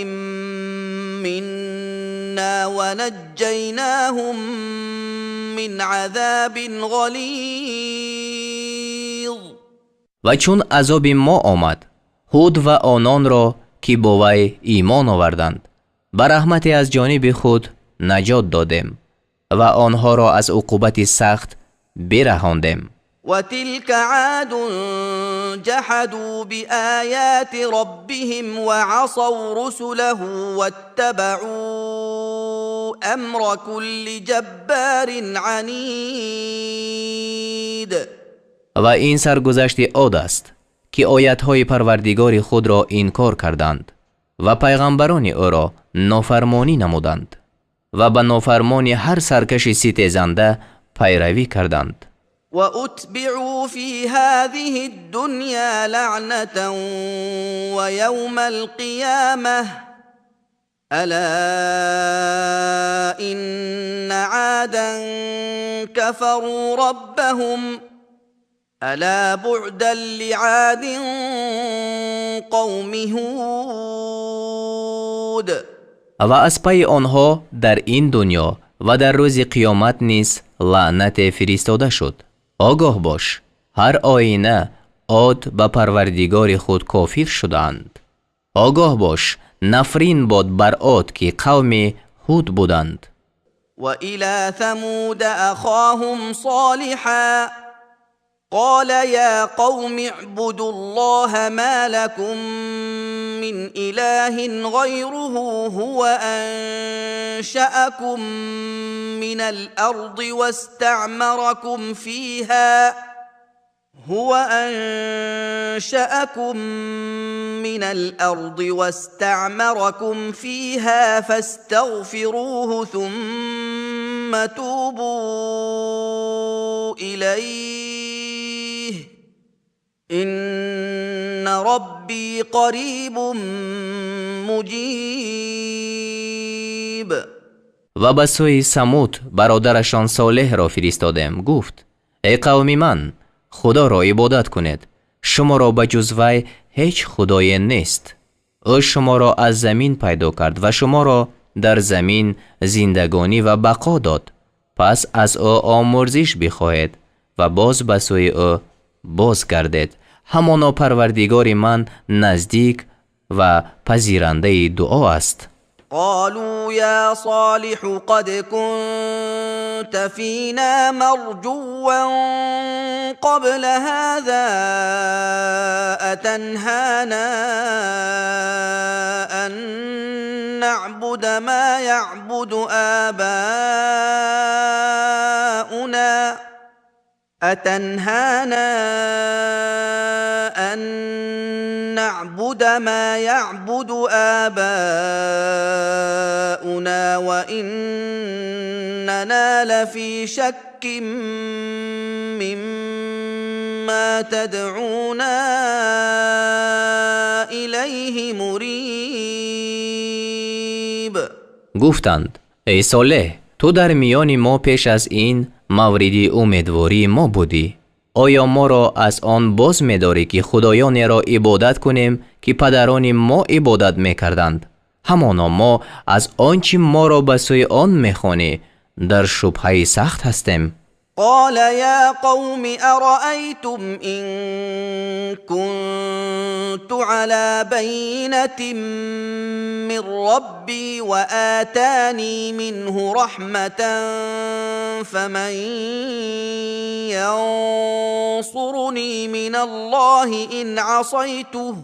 منا ونجيناهم من عذاب غليظ. Ва чун азоби мо омад, Ҳуд ва ононро, ки бо вай имон оварданд, ба раҳмате аз ҷониби худ наҷот додем ва онҳоро аз уқубати сахт бираҳондем. وتلك عاد جحدوا بآيات ربهم وعصوا رسله واتبعوا أمر كل جبار عنيد. Ва ин саргузашти Од аст, ки оятҳои Парвардигори худро инкор карданд ва пайғамбарони ӯро нофармонӣ намуданд ва ба нофармони ҳар саркаши ситезанда пайравӣ карданд. وأتبعوا في هذه الدنيا لعنة ويوم القيامة ألا إن عادا كفروا ربهم ألا بعدا لعاد قوم هود. Ва аз пайи онҳо дар ин дунё ва дар рӯзи қиёмат низ лаънате фиристода шуд. Огоҳ бош, ҳар оина Од ба Парвардигори худ кофир шудаанд. Огоҳ бош, нафрин бод бар Од, ки қавми Ҳуд буданд. وإلى ثمود أخاهم صالحا قال يا قوم اعبدوا الله ما لكم من إله غيره هو أنشأكم من الأرض واستعمركم فيها هو أنشأكم من الأرض واستعمركم فيها فاستغفروه ثم توبوا إليه إن ربي قريب مجيب. Ва ба сӯи Самуд бародарашон Солеҳро фиристодем. Гуфт: «Эй қавми ман, Худоро ибодат кунед, шуморо ба ҷуз вай ҳеҷ худое нест. Ӯ шуморо аз замин пайдо кард ва шуморо дар замин зиндагонӣ ва бақо дод. Пас аз ӯ омӯрзиш бихоҳед ва боз ба сӯи ӯ боз гардед. Ҳамоно Парвардигори ман наздик ва пазирандаи дуо аст.» قالوا يا صالح قد كنت فينا مرجوا قبل هذا أتنهانا أن نعبد ما يعبد آباؤنا أتنهانا أن نعبد ما يعبد آباؤنا وإننا لفي شك مما تدعونا إليه. إليه مريب. Гуфтанд: эй Солеҳ, ту дар миёни мо пеш аз ин мавриди умедвории мо будӣ. Оё моро аз он боз медорӣ, ки худоёнеро ибодат кунем, ки падарони мо ибодат мекарданд? Ҳамоно мо аз он чӣ моро ба сӯи он мехонӣ дар шубҳаи сахт ҳастем. قال يا قوم أرأيتم إن كنت على بينة من ربي وآتاني منه رحمة فمن ينصرني من الله إن عصيته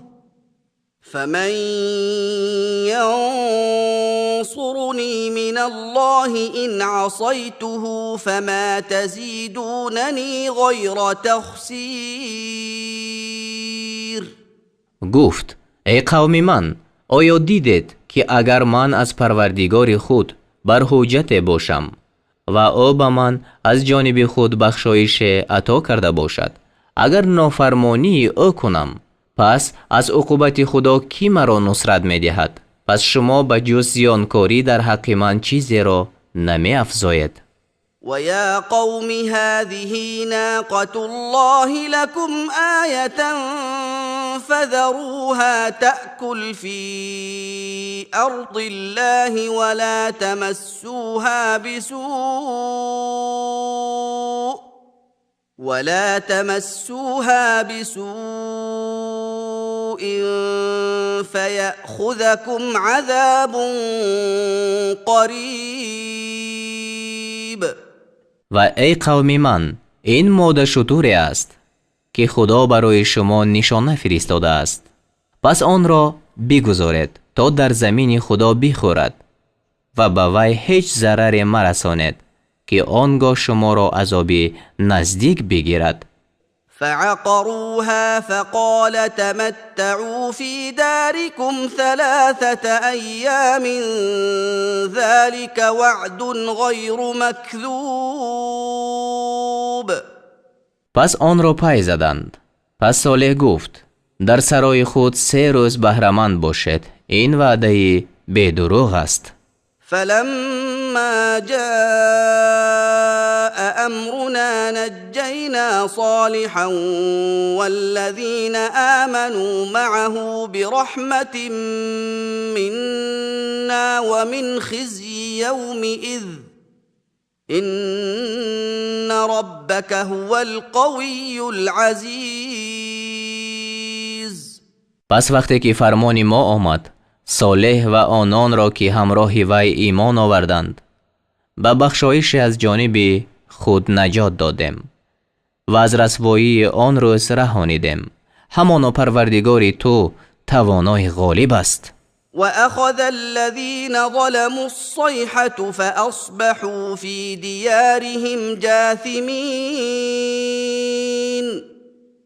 فمن ينصرني من الله إن عصيته فما تزيدونني غير تخسير. Гуфт: эй қавми ман, оё дидед, ки агар ман аз Парвардигори худ бар ҳуҷҷате бошам ва ӯ ба ман аз ҷониби худ бахшоише ато карда бошад, агар нофармонии ӯ кунам, пас аз уқубати Худо кӣ маро нусрат медиҳад? Пас шумо ба ҷуз зиёнкорӣ дар ҳаққи ман чизеро намеафзоед. ويا قوم هذه ناقة الله لكم آية فذروها تأكل في أرض الله ولا تمسوها بسوء فيأخذكم عذاب قريب. Ва эй қавми ман, ин мода шутуре аст, ки Худо барои шумо нишона фиристодааст. Пас онро бигузоред, то дар замини Худо бихӯрад ва ба вай ҳеҷ зараре марасонед, ки он гоҳ шуморо азоби наздик бигирад. فعقروها فقال تمتعوا في داركم 3 أيام ذلك وعد غير مكذوب. Пас онро пай заданд. Пас Солеҳ гуфт: дар сарои худ 3 рӯз баҳраманд бошед, ин ваъдаи бедурӯғ аст. فلما جاء أمرنا نجينا صالحا والذين آمنوا معه برحمة منا ومن خزي يومئذ إن ربك هو القوي العزيز. Пас вақте ки фармони мо омад, Солеҳ ва ононро, ки ҳамроҳи вай имон оварданд, ба бахшоише аз ҷониби худ наҷот додем ва аз расвоии он рӯз раҳонидем. Ҳамоно Парвардигори ту тавонои ғолиб аст. وأخذ الذين ظلموا الصيحة فأصبحوا في ديارهم جاثمين.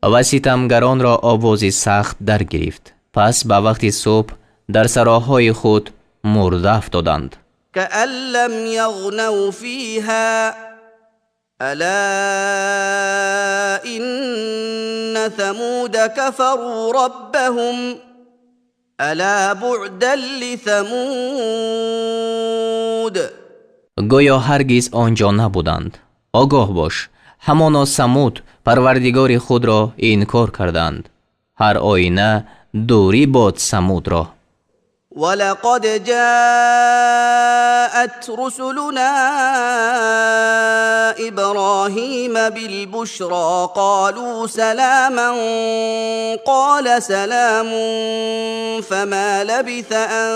Ва ситамгаронро овози сахт даргирифт, пас ба вақти субҳ дар сароҳои худ мурда афтоданд. كأن لم يغنوا فيها ألا إن ثمود كفروا ربهم ألا بعدا لثمود. Гӯё ҳаргиз он ҷо набуданд. Огоҳ бош, ҳамоно Самуд Парвардигори худро инкор карданд. Ҳар оина дурӣ бод Самудро. ولقد جاءت رسلنا إبراهيم بالبشرى قالوا سلاما قال سلام فما لبث أن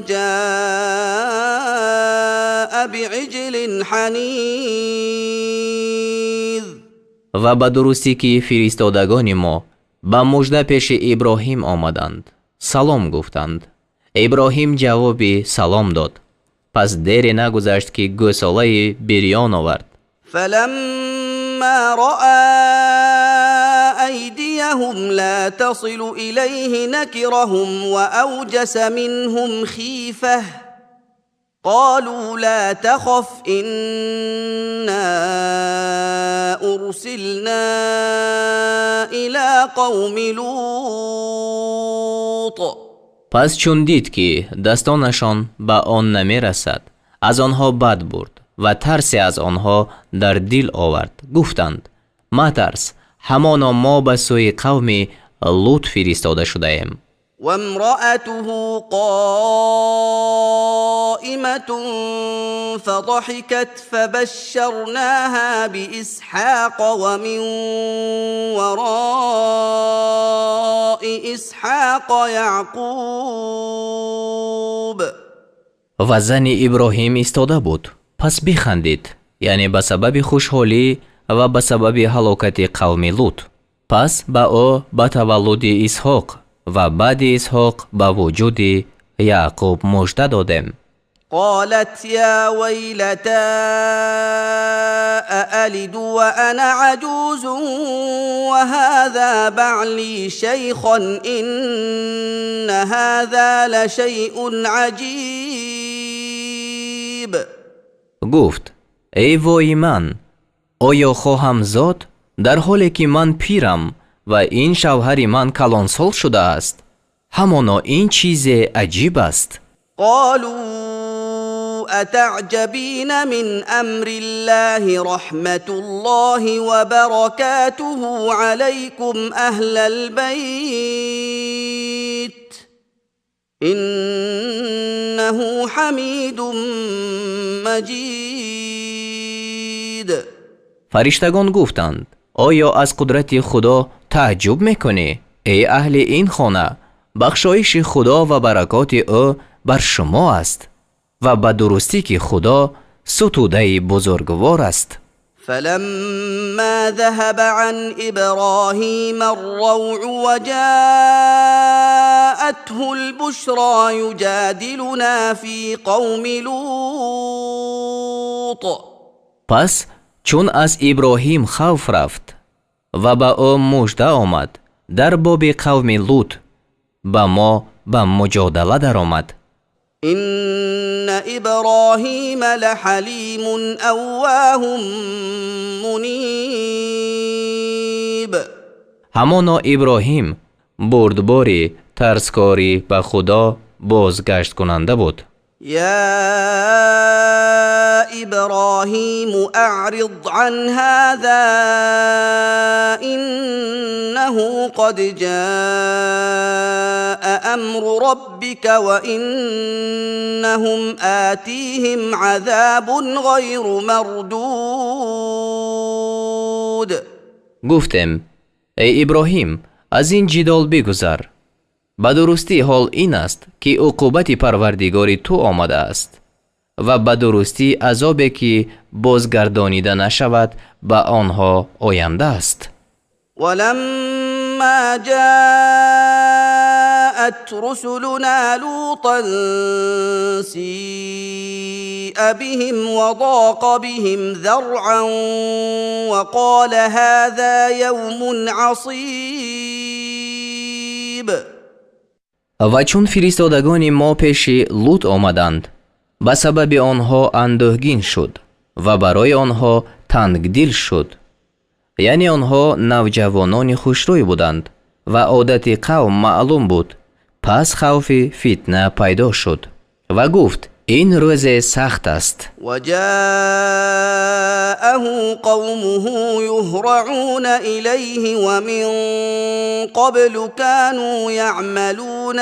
جاء بعجل حنيذ. Ва ба дурустӣ, ки фиристодагони мо ба мужда пеши Иброҳим омаданд, салом гуфтанд. Иброҳим ҷавоби салом дод. Пас дере нагузашт, ки гӯсолаи бирён овард. فلما رأى أيديهم لا تصل إليه نكرهم وأوجس منهم خيفة قالوا لا تخف إنا أرسلنا إلى قوم لوط. لوط. Пас чун дид, ки дастонашон ба он намерасад, аз онҳо бад бурд ва тарсе аз онҳо дар дил овард. Гуфтанд: матарс, ҳамоно мо ба сӯи қавми Лут фиристода шудаем. وامرأته قائمة فضحكت فبشرناها بإسحاق ومن وراء إسحاق يعقوب. Ва зани Иброҳим истода буд, пас бихандид, яъне ба сабаби хушҳолӣ ва ба сабаби ҳалокати қавми Лут. Пас ба ӯ ба таваллуди Исҳоқ ва баъди Исҳоқ ба вуҷуди Яъқуб мужда додем. قالت يا ويلتى أألد وأنا عجوز وهذا بعلي شيخا إن هذا لشيء عجيب. Гуфт: эй вои ман, оё хоҳам зод, дар ҳоле ки ман пирам ва ин шавҳари ман калонсол шудааст? Ҳамоно ин чизе аҷиб аст. قالوا أتعجبين من أمر الله؟ رحمة الله وبركاته عليكم أهل البيت، إنه حميد مجيد. Фариштагон гуфтанд: оё аз қудрати Худо тааҷҷуб мекунӣ? Эй аҳли ин хона, бахшоиши Худо ва баракоти ӯ бар шумо аст ва ба дурустӣ ки Худо сутудаи бузургвор аст. فلما ذهب عن ابراهيم الروع وجاءته البشرى يجادلنا في قوم لوط. Пас чун аз Иброҳим хавф рафт ва ба ӯ мужда омад, дар боби қавми Лут ба мо ба муҷодала даромад. ان ابراهيم لحليم اواه منيب. Ҳамоно Иброҳим бурдбори тарскорӣ, ба Худо бозгашткунанда буд. يا ابراهيم اعرض عن هذا، انه قد جاء امر ربك، وانهم اتيهم عذاب غير مردود. Гуфтем: эй Иброҳим, аз ин ҷидол бигузар. Ба дурустӣ ҳол ин аст, ки уқубати Парвардигори ту омадааст ва ба дурустӣ азобе, ки бозгардонида нашавад, ба онҳо оянда аст. ولما جاءت رسلنا لوطا سيء بهم وضاق بهم ذرعا وقال هذا يوم عصيب. Ва чун фиристодагони мо пеши Лут омаданд, ба сабаби онҳо андӯҳгин шуд ва барои онҳо тангдил шуд. Яъне онҳо навҷавонони хушрӯй буданд ва одати қавм маълум буд. Пас хавфи фитна пайдо шуд ва гуфт: ин рӯзе сахт аст. وجاءه قومه يهرعون اليه ومن قبل كانوا يعملون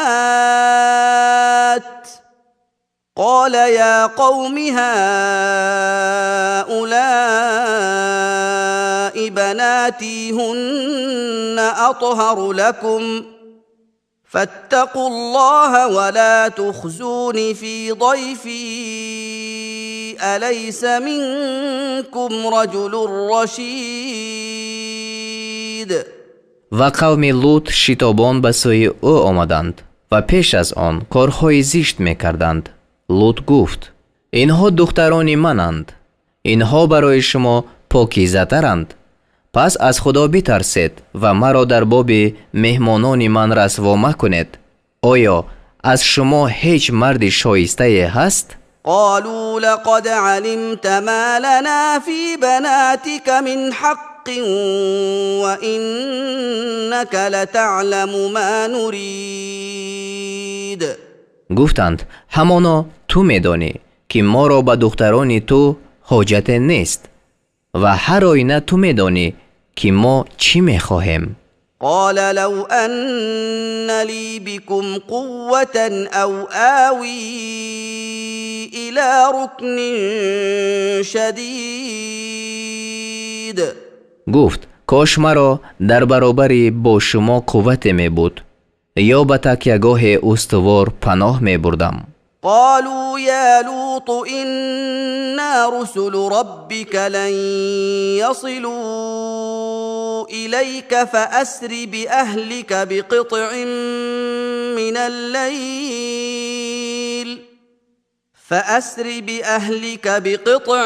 السيئات. قال يا قوم هؤلاء بناتي هن اطهر لكم، فاتقوا الله ولا تخزون في ضيفي، اليس منكم رجل رشيد؟ Ва қавми Лут шитобон ба сӯи ӯ омаданд ва пеш аз он корҳои зишт мекарданд. Лут гуфт: инҳо духтарони мананд, инҳо барои шумо покизатаранд. Пас аз Худо битарсед ва маро дар боби меҳмонони ман расво макунед. Оё аз шумо ҳеҷ марди шоистае ҳаст? قالوا لقد علمت ما لنا في بناتك من حق وإنك لتعلم ما نريد. Гуфтанд: ҳамоно ту медонӣ, ки моро ба духтарони ту ҳоҷате нест ва ҳар оина ту медонӣ, ки мо чӣ мехоҳем. قال لو أن لي بكم قوة أو آوي إلى ركن شديد. Гуфт: кош маро дар баробари бо шумо қуввате мебуд ё ба такягоҳе устувор паноҳ мебурдам. قالوا يا لوط إنا رسل ربك لن يصلوا إليك فأسر بأهلك بقطع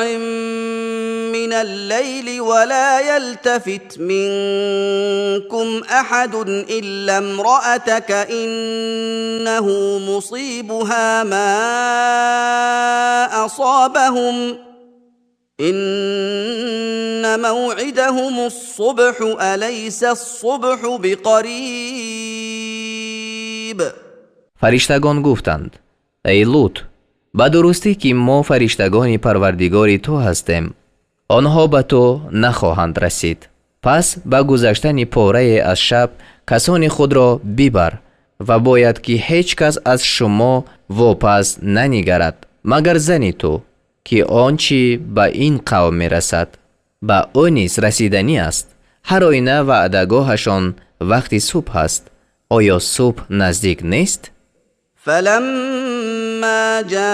من الليل ولا يلتفت منكم أحد إلا امرأتك إنه مصيبها ما أصابهم إن موعدهم الصبح أليس الصبح بقريب. Фариштагон гуфтанд: эй Лут, ба дурустӣ, ки мо фариштагони Парвардигори ту ҳастем, онҳо ба ту нахоҳанд расид. Пас ба гузаштани порае аз шаб касони худро бибар ва бояд, ки ҳеҷ кас аз шумо вопас нанигарад, магар зани ту, ки он чӣ ба ин қавм мерасад, ба ӯ низ расиданӣ аст. Ҳар оина ваъдагоҳашон вақти субҳ аст. Оё субҳ наздик нест? فلما جاء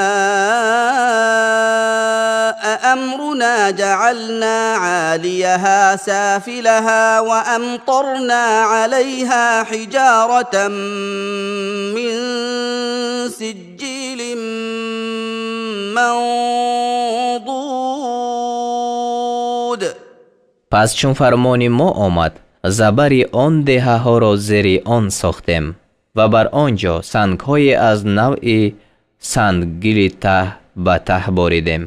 أمرنا جعلنا عاليها سافلها وأمطرنا عليها حجارة من سجيل منضود. Пас чун фармони мо омад, забари он деҳаҳоро зери он сохтем ва бар он ҷо сангҳое аз навъи санггили таҳ ба таҳ боридем.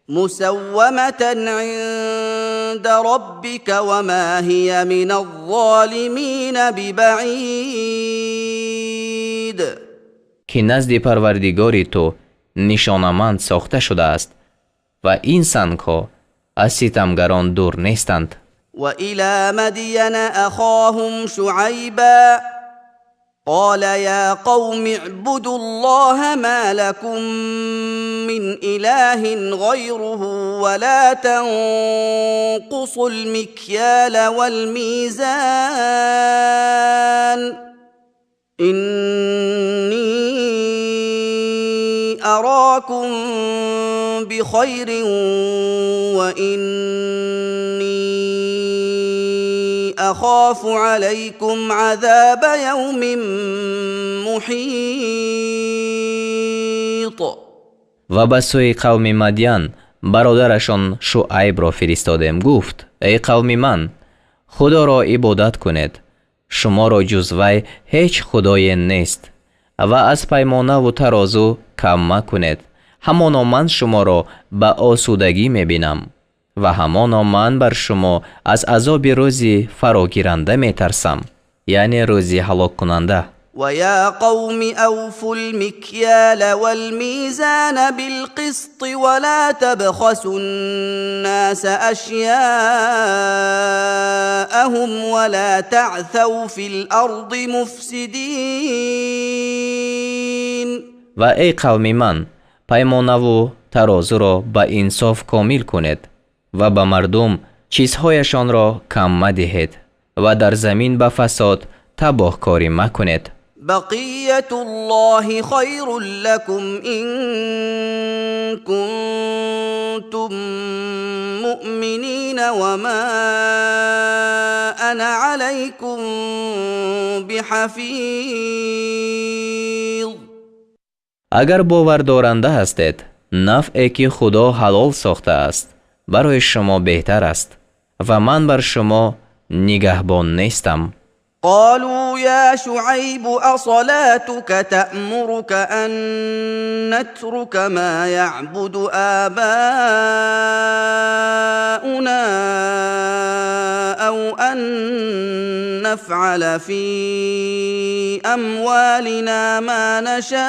مسومة عند ربك وما هي من الظالمين ببعيد. Ки назди Парвардигори ту нишонаманд сохта шудааст ва ин сангҳо аз ситамгарон дур нестанд. وإلى مدين أخاهم شعيبا قال يا قوم اعبدوا الله ما لكم من إله غيره ولا تنقصوا المكيال والميزان إني أراكم بخير وإني أخاف عليكم عذاب يوم محيط. Ва ба сӯи қавми Мадян бародарашон Шуайбро фиристодем. Гуфт: эй қавми ман, Худоро ибодат кунед, шуморо ҷуз вай ҳеҷ худое нест ва аз паймонаву тарозу кам макунед. Ҳамоно ман шуморо ба осудагӣ мебинам ва ҳамоно ман бар шумо аз азоби рӯзи фарогиранда метарсам, яъне рӯзи ҳалоккунанда. ويا قوم أوفوا المكيال والميزان بالقسط ولا تبخسوا الناس أشياءهم ولا تعثوا في الأرض مفسدين. Ва эй қавми ман, паймонаву тарозуро ба инсоф комил кунед ва ба мардум чизҳояшонро кам мадиҳед ва дар замин ба фасод табоҳкорӣ макунед. بقية الله خير لكم إن كنتم مؤمنين وما أنا عليكم بحفيظ. Агар бовардоранда ҳастед, нафъе ки Худо ҳалол сохтааст, барои шумо беҳтар аст ва ман бар шумо нигаҳбон нестам. قالوا يا شعيب أصلاتك تأمرك أن نترك ما يعبد آباؤنا أو أن نفعل في أموالنا ما نشاء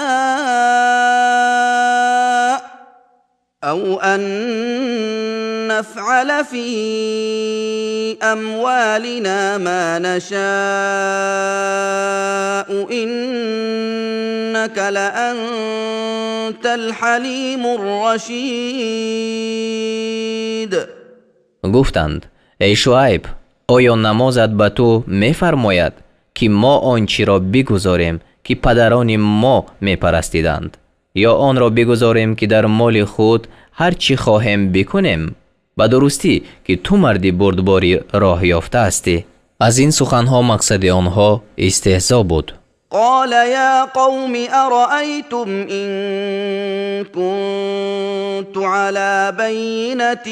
أو أن نفعل في أموالنا ما نشاء إنك لأنت الحليم الرشيد. Гуфтанд: эй Шуайб, оё намозат ба ту мефармояд, ки мо он чиро бигузорем, ки падарони мо мепарастиданд, ё онро бигузорем, ки дар моли худ ҳар чӣ хоҳем бикунем? Ба дурустӣ, ки ту марди бурдбори роҳ ёфта ҳастӣ. Аз ин суханҳо мақсади онҳо истеҳзо буд. قال يا قوم أرأيتم إن كنت على بينة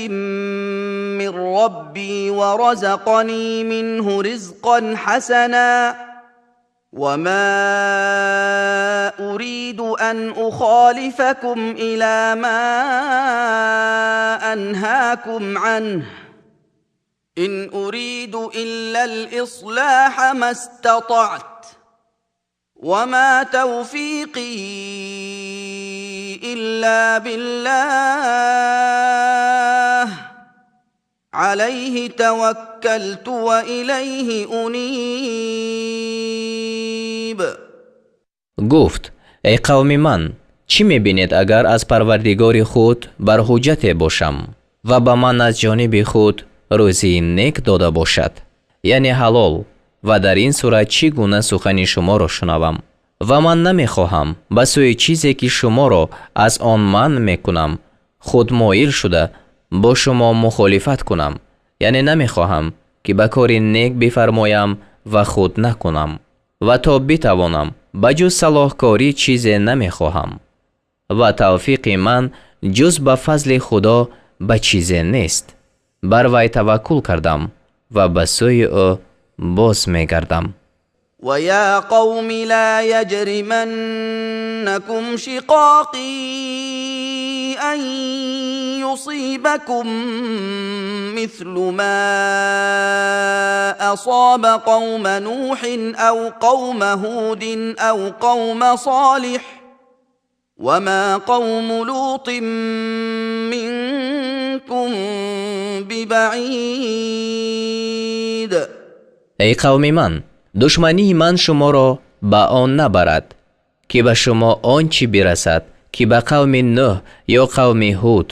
من ربي ورزقني منه رزقا حسنا وما أريد أن أخالفكم إلى ما أنهاكم عنه إن أريد إلا الإصلاح ما استطعت وما توفيقي إلا بالله عليه توكلت وإليه أنيب. Гуфт: эй қавми ман, чӣ мебинед, агар аз Парвардигори худ бар ҳуҷҷате бошам ва ба ман аз ҷониби худ рӯзии нек дода бошад, яъне ҳалол, ва дар ин сурат чӣ гуна сухани шуморо шунавам? Ва ман намехоҳам ба сӯи чизе, ки шуморо аз он манъ мекунам, худ моил шуда бо шумо мухолифат кунам, яъне намехоҳам, ки ба кори нек бифармоям ва худ накунам, ва то битавонам ба ҷуз салоҳкорӣ чизе намехоҳам, ва тавфиқи ман ҷуз ба фазли Худо ба чизе нест. Бар вай таваккул кардам ва ба сӯи ӯ боз мегардам. ويا قوم لا يجرمنكم شقاقي أن يصيبكم مثل ما أصاب قوم نوح أو قوم هود أو قوم صالح وما قوم لوط منكم ببعيد. Эй қавми ман, душмании ман шуморо ба он набарад, ки ба шумо он чӣ бирасад, ки ба қавми Нӯҳ ё қавми Ҳуд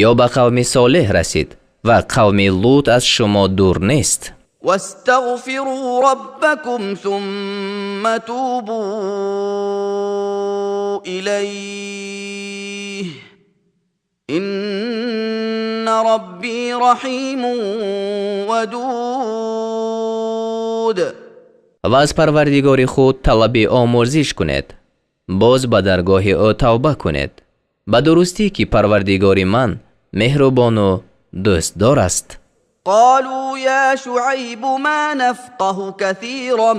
ё ба қавми Солеҳ расид, ва қавми Лут аз шумо дур нест. واستغفروا ربكم ثم توبوا إليه إن ربي رحيم ودود. Ва аз Парвардигори худ талаби омӯрзиш кунед, боз ба даргоҳи ӯ тавба кунед. Ба дурустӣ, ки Парвардигори ман меҳрубону дӯстдор аст. قالوا يا شعيب ما نفقه كثيرا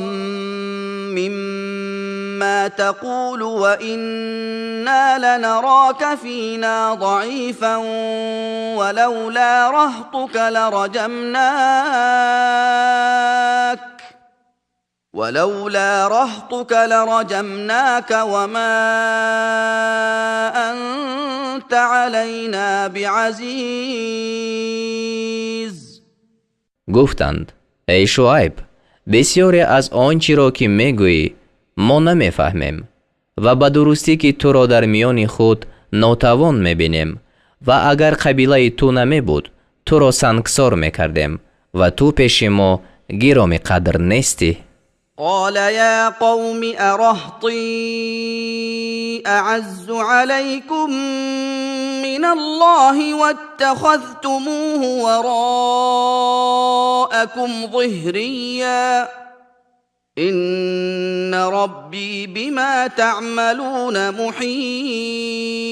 مما تقول وإنا لنراك فينا ضعيفا ولولا رهطك لرجمناك ولولا رهطك لرجمناك وما أنت علينا بعزيز. Гуфтанд: эй Шуайб, бисёре аз он чиро, ки мегӯӣ, мо намефаҳмем, ва ба дурустӣ, ки туро дар миёни худ нотавон мебинем, ва агар қабилаи ту намебуд, туро сангсор мекардем, ва ту пеши мо гироми қадр нестӣ. قال يا قوم أرهطي أعز عليكم من الله واتخذتموه وراءكم ظهريا إن ربي بما تعملون محيط.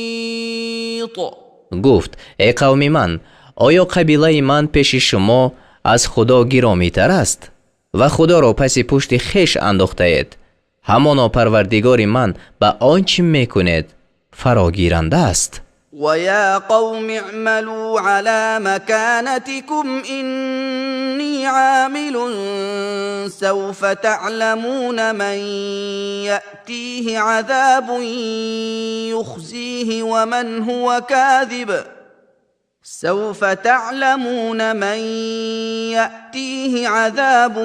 Гуфт: эй қавми ман, оё қабилаи ман пеши шумо аз Худо гиромитар аст? Ва Худоро паси пушти хеш андохтаед. Ҳамоно Парвардигори ман ба он чӣ мекунед фарогиранда аст. ويا قوم اعملوا على مكانتكم إني عامل، سوف تعلمون من يأتيه عذاب يخزيه ومن هو كاذب، سوف تعلمون من يأتيه عذاب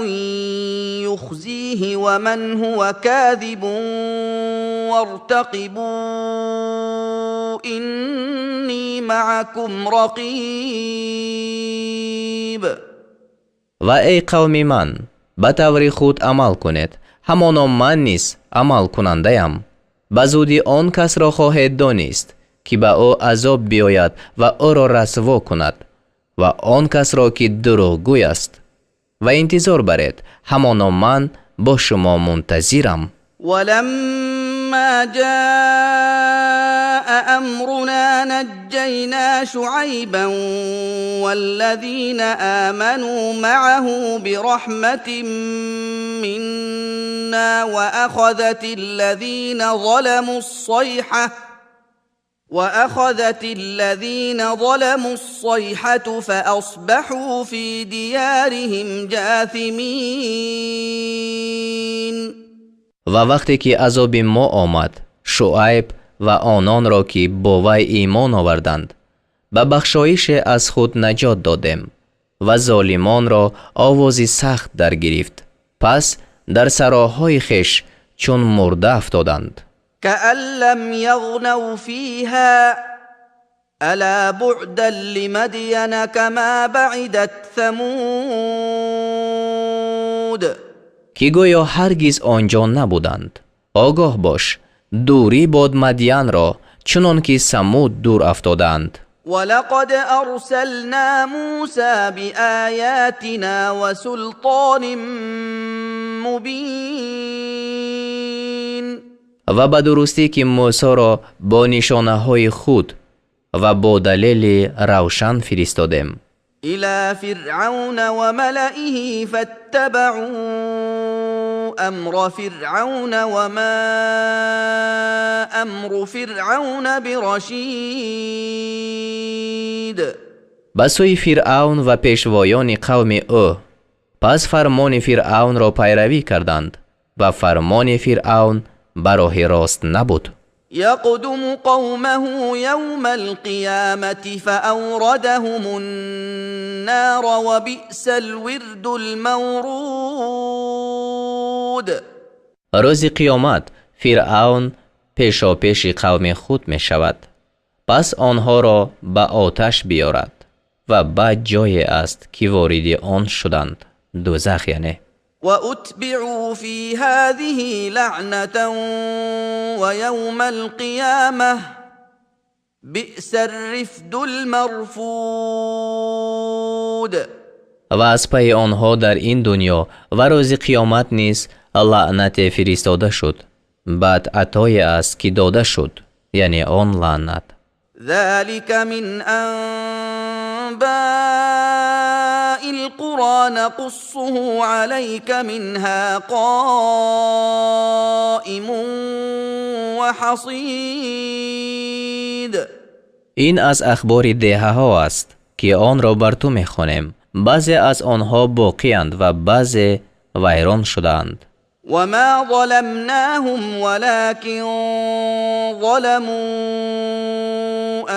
يخزيه ومن هو كاذب، وارتقبوا إني معكم رقيب. Ва эй қавми ман, ба таври худ амал кунед, ҳамоно ман низ амалкунандаям. Ба зудӣ он касро хоҳед донист, ки ба ӯ азоб биёяд ва ӯро расво кунад, ва он касро, ки дурӯғгӯй аст, ва интизор баред, ҳамоно ман бо шумо мунтазирам. ولما جاء أمرنا نجينا شعيبا والذين آمنوا معه برحمة منا، وأخذت الذين ظلموا الصيحة فأصبحوا في ديارهم جاثمين. Ва вақте ки азоби мо омад, Шуайб ва ононро, ки бо вай имон оварданд, ба бахшоише аз худ наҷот додем ва золимонро овози сахт даргирифт, пас дар сароҳои хеш чун мурда афтоданд. كأن لم يغنوا فيها، ألا بعدا لمدين كما بعدت ثمود. Ки гӯё ҳаргиз он ҷо набуданд. Огоҳ бош, дурӣ бод Мадянро, чунон ки Самуд дур афтодаанд. ولقد أرسلنا موسى بآياتنا وسلطان مبين. Ва ба дурустӣ, ки Мӯсоро бо нишонаҳои худ ва бо далели равшан фиристодем. إلى فرعون وملئه فاتبعوا أمر فرعون، وما أمر فرعون برشيد. Ба сӯи Фиръавн ва пешвоёни қавми ӯ, пас фармони Фиръавнро пайравӣ карданд, ва фармони Фиръавн ба роҳи рост набуд. يقدم قومه يوم القيامة فأوردهم النار، وبئس الورد المورود. Рӯзи қиёмат Фиръавн пешопеши қавми худ мешавад, пас онҳоро ба оташ биёрад, ва бад ҷое аст, ки вориди он шуданд, дӯзах яъне. وأتبعوا في هذه لعنة ويوم القيامة بئس الرفد المرفود. Ва аз пайи онҳо дар ин дунё ва рӯзи қиёмат низ лаънате фиристода шуд. Бад атое аст, ки дода шуд, яъне он лаънат. ذلك من أنباء القرى نقصه عليك، منها قائم وحصيد. Ин аз ахбори деҳаҳо аст, ки онро бар ту мехонем. Баъзе аз онҳо боқиянд ва баъзе вайрон шудаанд. وما ظلمناهم ولكن ظلموا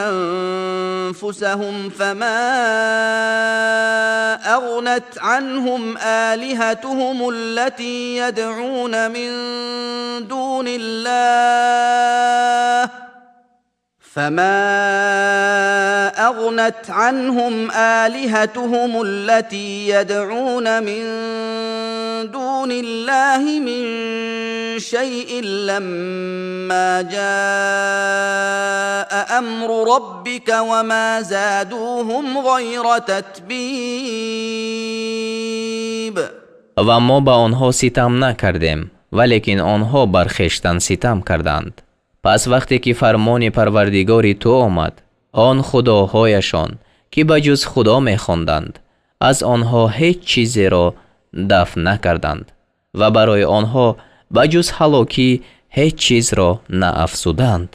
أنفسهم، فما أغنت عنهم آلهتهم التي يدعون من دون الله فما أغنت عنهم آلهتهم التي يدعون من دون الله من شيء لما جاء أمر ربك، وما زادوهم غير تتبيب. Ва мо ба онҳо ситам накардем, валекин онҳо бар хештан ситам карданд. Пас вақте ки фармони Парвардигори ту омад, он худоҳояшон, ки ба ҷуз Худо мехонданд, аз онҳо ҳеҷ чизеро дафъ накарданд ва барои онҳо ба ҷуз ҳалокӣ ҳеҷ чизро наафзуданд.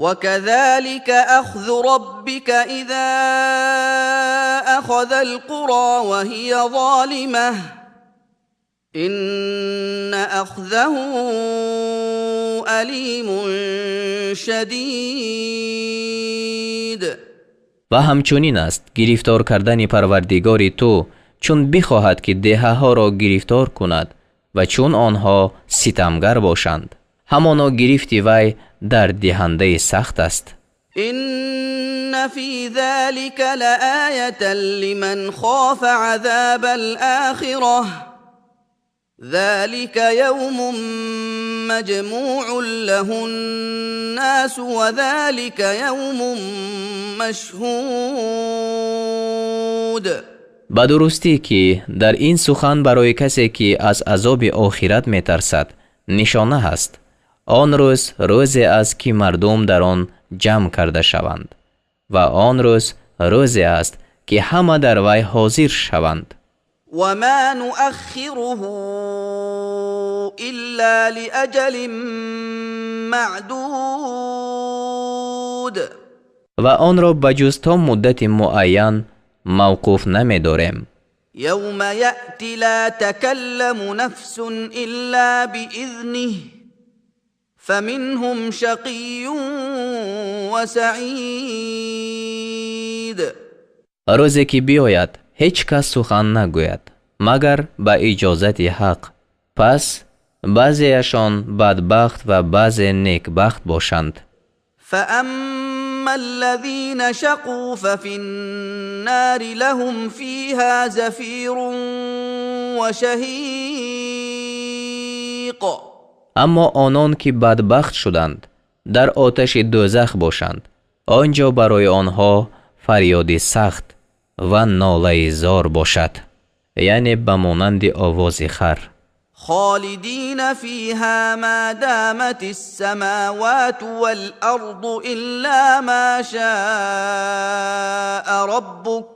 وكذلك أخذ ربك إذا أخذ القرى وهي ظالمة إن أخذه أليم شديد. Ва ҳамчунин аст гирифтор кардани Парвардигори ту, чун бихоҳад, ки деҳаҳоро гирифтор кунад ва чун онҳо ситамгар бошанд. Ҳамоно гирифти вай дарддиҳандаи сахт аст. إن في ذلك لآية لمن خاف عذاب الآخرة ذلك يوم مجموع له الناس وذلك يوم مشهود. Ба дурустӣ, ки дар ин сухан барои касе, ки аз азоби охират метарсад, нишона ҳаст. Он рӯз рӯзе аст, ки мардум дар он ҷамъ карда шаванд, ва он рӯз рӯзе аст, ки ҳама дар вай ҳозир шаванд. وما نؤخره إلا لأجل معدود. Ва онро ба ҷуз то муддати муайян мавқуф намедорем. يوم يأتي لا تكلم نفس إلا بإذنه فمنهم شقي وسعيد. Рӯзе ки биёяд, ҳеҷ кас сухан нагӯяд, магар ба иҷозати Ҳақ. Пас баъзеашон бадбахт ва баъзе некбахт бошанд. فأما الذين شقوا ففي النار لهم فيها زفير وشهيق. Аммо онон, ки бадбахт шуданд, дар оташи дӯзах бошанд. Он ҷо барои онҳо фарёди сахт ва нолаи зор бошад, яъне ба монанди овози хар. خالدين فيها ما دامت السماوات والأرض إلا ما شاء ربك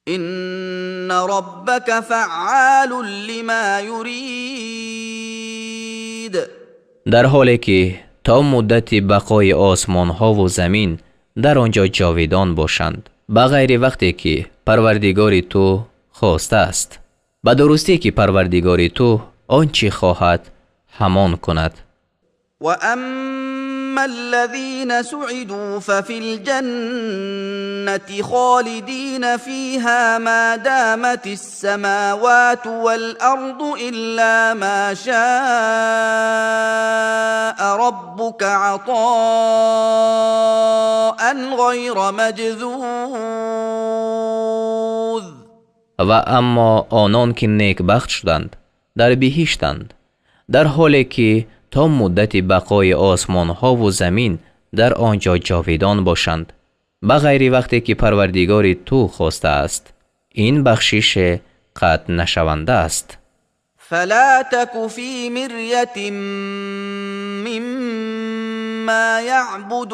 إن ربك فعال لما يريد. Дар ҳоле ки то муддати бақои осмонҳову замин дар он ҷо ҷовидон бошанд, ба ғайри вақте ки Парвардигори ту хостааст. Ба дурустӣ, ки Парвардигори ту он чӣ хоҳад, ҳамон кунад. وأما الذين سعدوا ففي الجنة خالدين فيها ما دامت السماوات والأرض إلا ما شاء ربك عطاء غير مجذوذ. Ва аммо онон, ки некбахт шуданд, дар биҳиштанд, дар ҳоле ки то муддати бақои осмонҳову замин дар он ҷо ҷовидон бошанд, ба ғайри вақте ки Парвардигори ту хостааст. Ин бахшише қатъ нашаванда аст. فلا تك في مرية مما يعبد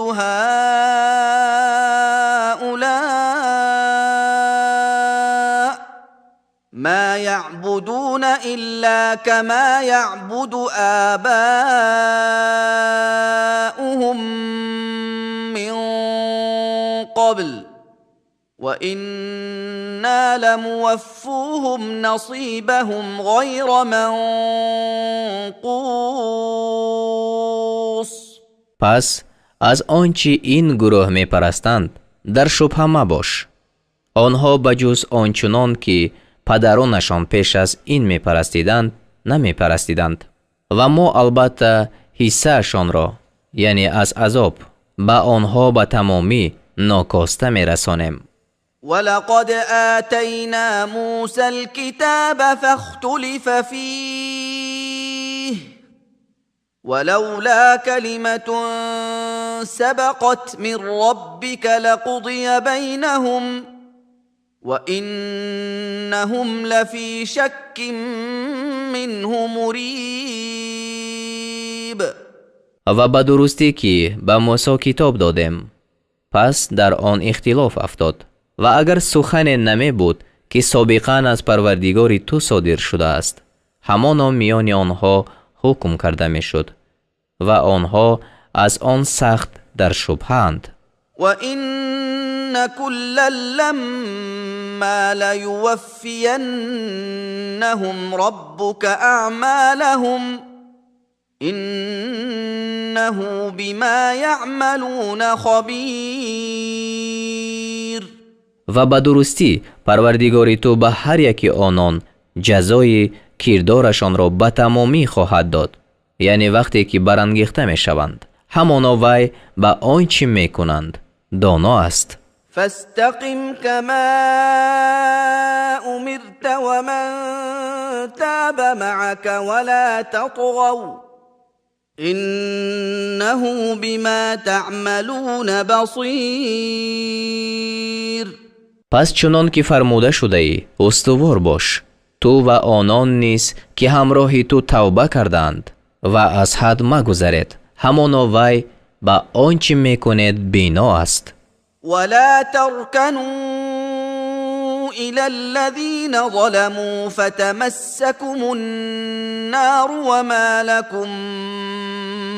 هؤلاء ما يعبدون إلا كما يعبد آباؤهم من قبل وإنا لموفوهم نصيبهم غير منقوص. Пас аз он чӣ ин гурӯҳ мепарастанд, дар шубҳа мабош. Онҳо ба ҷуз ончунон, ки падаронашон пеш аз ин мепарастиданд, намепарастиданд, ва мо албатта ҳиссаашонро, яъне аз азоб, ба онҳо ба тамомӣ нокоста мерасонем. ولقد آتينا موسى الكتاب فاختلف فيه ولولا كلمة سبقت من ربك لقضي بينهم وإنهم لفي شك منه مريب. Ва ба дурустӣ, ки ба Мусо китоб додем, пас дар он ихтилоф афтод, ва агар сухане намебуд, ки собиқан аз Парвардигори ту содир шудааст, ҳамоно миёни онҳо ҳукм карда мешуд ва онҳо аз он сахт дар шубҳаанд. وإن كلا لما ليوفينهم ربك أعمالهم إنه بما يعملون خبير. Ва ба дурустӣ Парвардигори ту ба ҳар яки онон ҷазои кирдорашонро ба тамомӣ хоҳад дод, яъне вақте ки барангехта мешаванд. Ҳамоно вай ба он чӣ мекунанд доно аст. فاستقم كما أمرت ومن تاب معك ولا تطغوا إنه بما تعملون بصير. Пас чунон ки фармуда шудаӣ, устувор бош, ту ва онон низ ки ҳамроҳи ту тавба кардаанд, ва аз ҳад магузаред, ҳамоно вай ба он чӣ мекунед бино аст. ولا تركنوا إلى الذين ظلموا فتمسكم النار وما لكم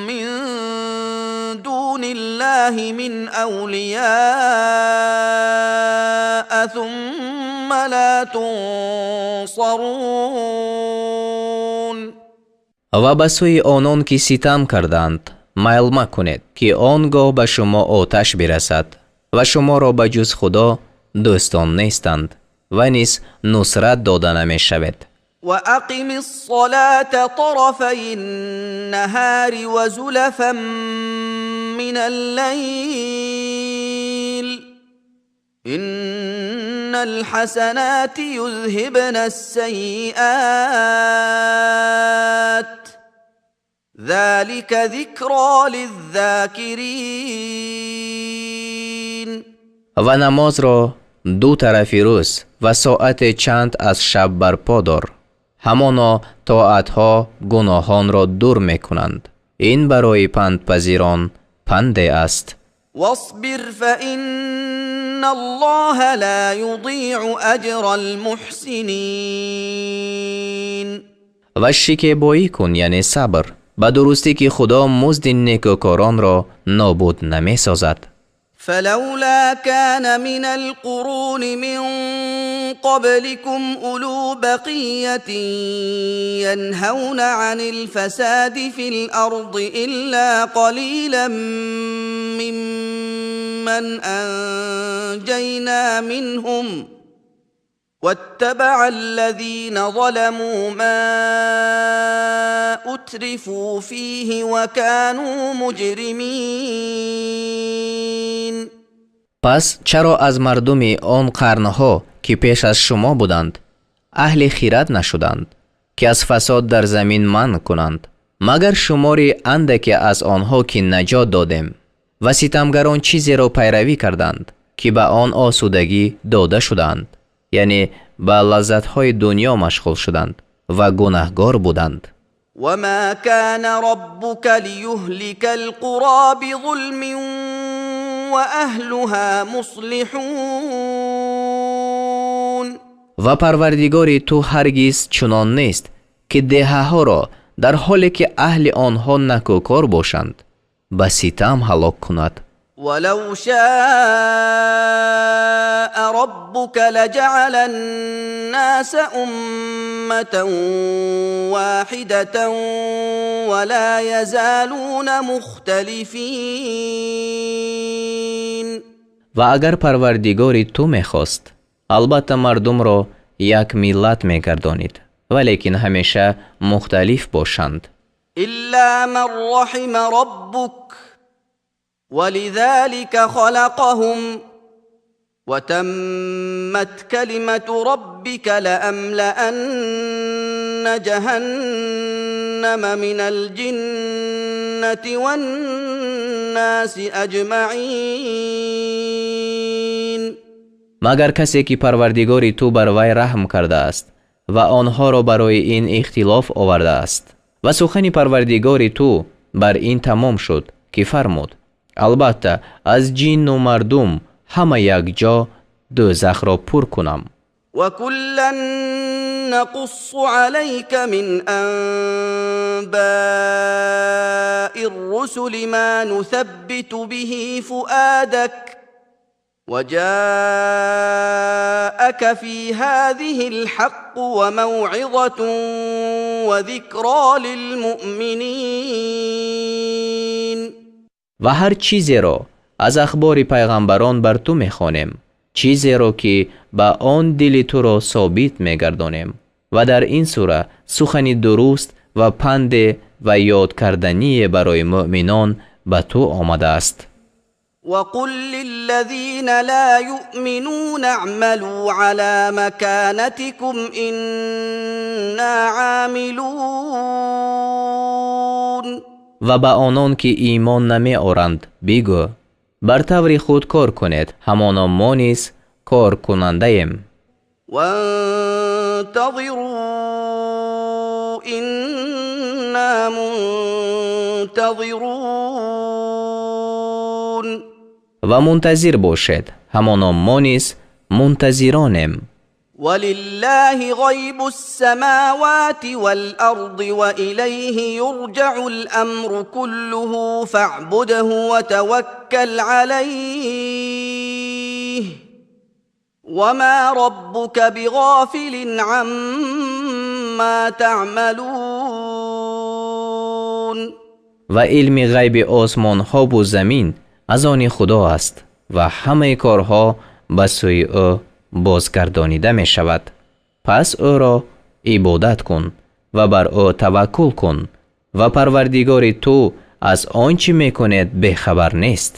من دون الله من أولياء ثم لا تنصرون. Ва ба сӯи онон ки ситам карданд майл макунед, ки он гоҳ ба шумо оташ бирасад ва шуморо ба ҷуз Худо дӯстон нестанд ва низ нусрат дода намешавед. وأقم الصلاة طرفي النهار وزلفا من الليل إن الحسنات يذهبن السيئات ذلك ذكرى للذاكرين. Ва намозро ду тарафи рӯз ва соате чанд аз шаб барпо дор, ҳамоно тоатҳо гуноҳонро дур мекунанд. Ин барои пандпазирон панде аст. واصبر فإن الله لا يضيع أجر المحسنين. Ва шикебоӣ кун, яъне сабр, ба дурустӣ ки Худо музди некӯкоронро нобуд намесозад. فلولا كان من القرون من قبلكم أولو بقية ينهون عن الفساد في الأرض إلا قليلا ممن أنجينا منهم واتبع الذين ظلموا ما أترفوا فيه وكانوا مجرمين. Пас чаро аз мардуми он қарнҳо, ки пеш аз шумо буданд, аҳли хирад нашуданд, ки аз фасод дар замин манъ кунанд, магар шумори андаке аз онҳо, ки наҷот додем, ва ситамгарон чизеро пайравӣ карданд, ки ба он осудагӣ дода шуданд, яъне ба лаззатҳои дунё машғул шуданд ва гунаҳгор буданд. وما كان ربك ليهلك القرى بظلم وأهلها مصلحون. Ва Парвардигори ту ҳаргиз чунон нест, ки деҳаҳоро дар ҳоле ки аҳли онҳо накӯкор бошанд, ба ситам ҳалок кунад. ولو شاء ربك لجعل الناس أمة واحدة ولا يزالون مختلفين. Ва агар Парвардигори ту мехост, албатта мардумро як миллат мегардонид, валекин ҳамеша мухталиф бошанд. إلا من رحم ربك ولذلك خلقهم وتمت كلمة ربك لأملأن جهنم من الجنة والناس أجمعين. Магар касе ки Парвардигори ту бар вай раҳм кардааст ва онҳоро барои ин ихтилоф овардааст. Ва сухани Парвардигори ту бар ин тамом шуд, ки фармуд: албатта аз ҷинну мардум ҳама якҷо дӯзахро пур кунам. وكلا نقص عليك من أنباء الرسل ما نثبت به فؤادك وجاءك في هذه الحق وموعظة وذكرى للمؤمنين. Ва ҳар чизеро аз ахбори пайғамбарон бар ту мехонем, чизеро ки ба он дили туро собит мегардонем, ва дар ин сура сухани дуруст ва панде ва ёдкардание барои муъминон ба ту омадааст. وقل للذين لا يؤمنون اعملوا على مكانتكم إنا عاملون. Ва ба онон ки имон намеоранд бигӯ: бар таври худ кор кунед, ҳамоно мо низ коркунандаем. وانتظروا إنا منتظرون. Ва мунтазир бошед, ҳамоно мо низ мунтазиронем. ولله غيب السماوات والأرض وإليه يرجع الأمر كله فاعبده وتوكل عليه وما ربك بغافل عما تعملون. Ва илми ғайби осмонҳову замин аз они Худо аст ва ҳамаи корҳо ба сӯи ӯ бозгардонида мешавад. Пас ӯро ибодат кун ва бар ӯ таваккул кун ва Парвардигори ту аз он чӣ мекунед бехабар нест.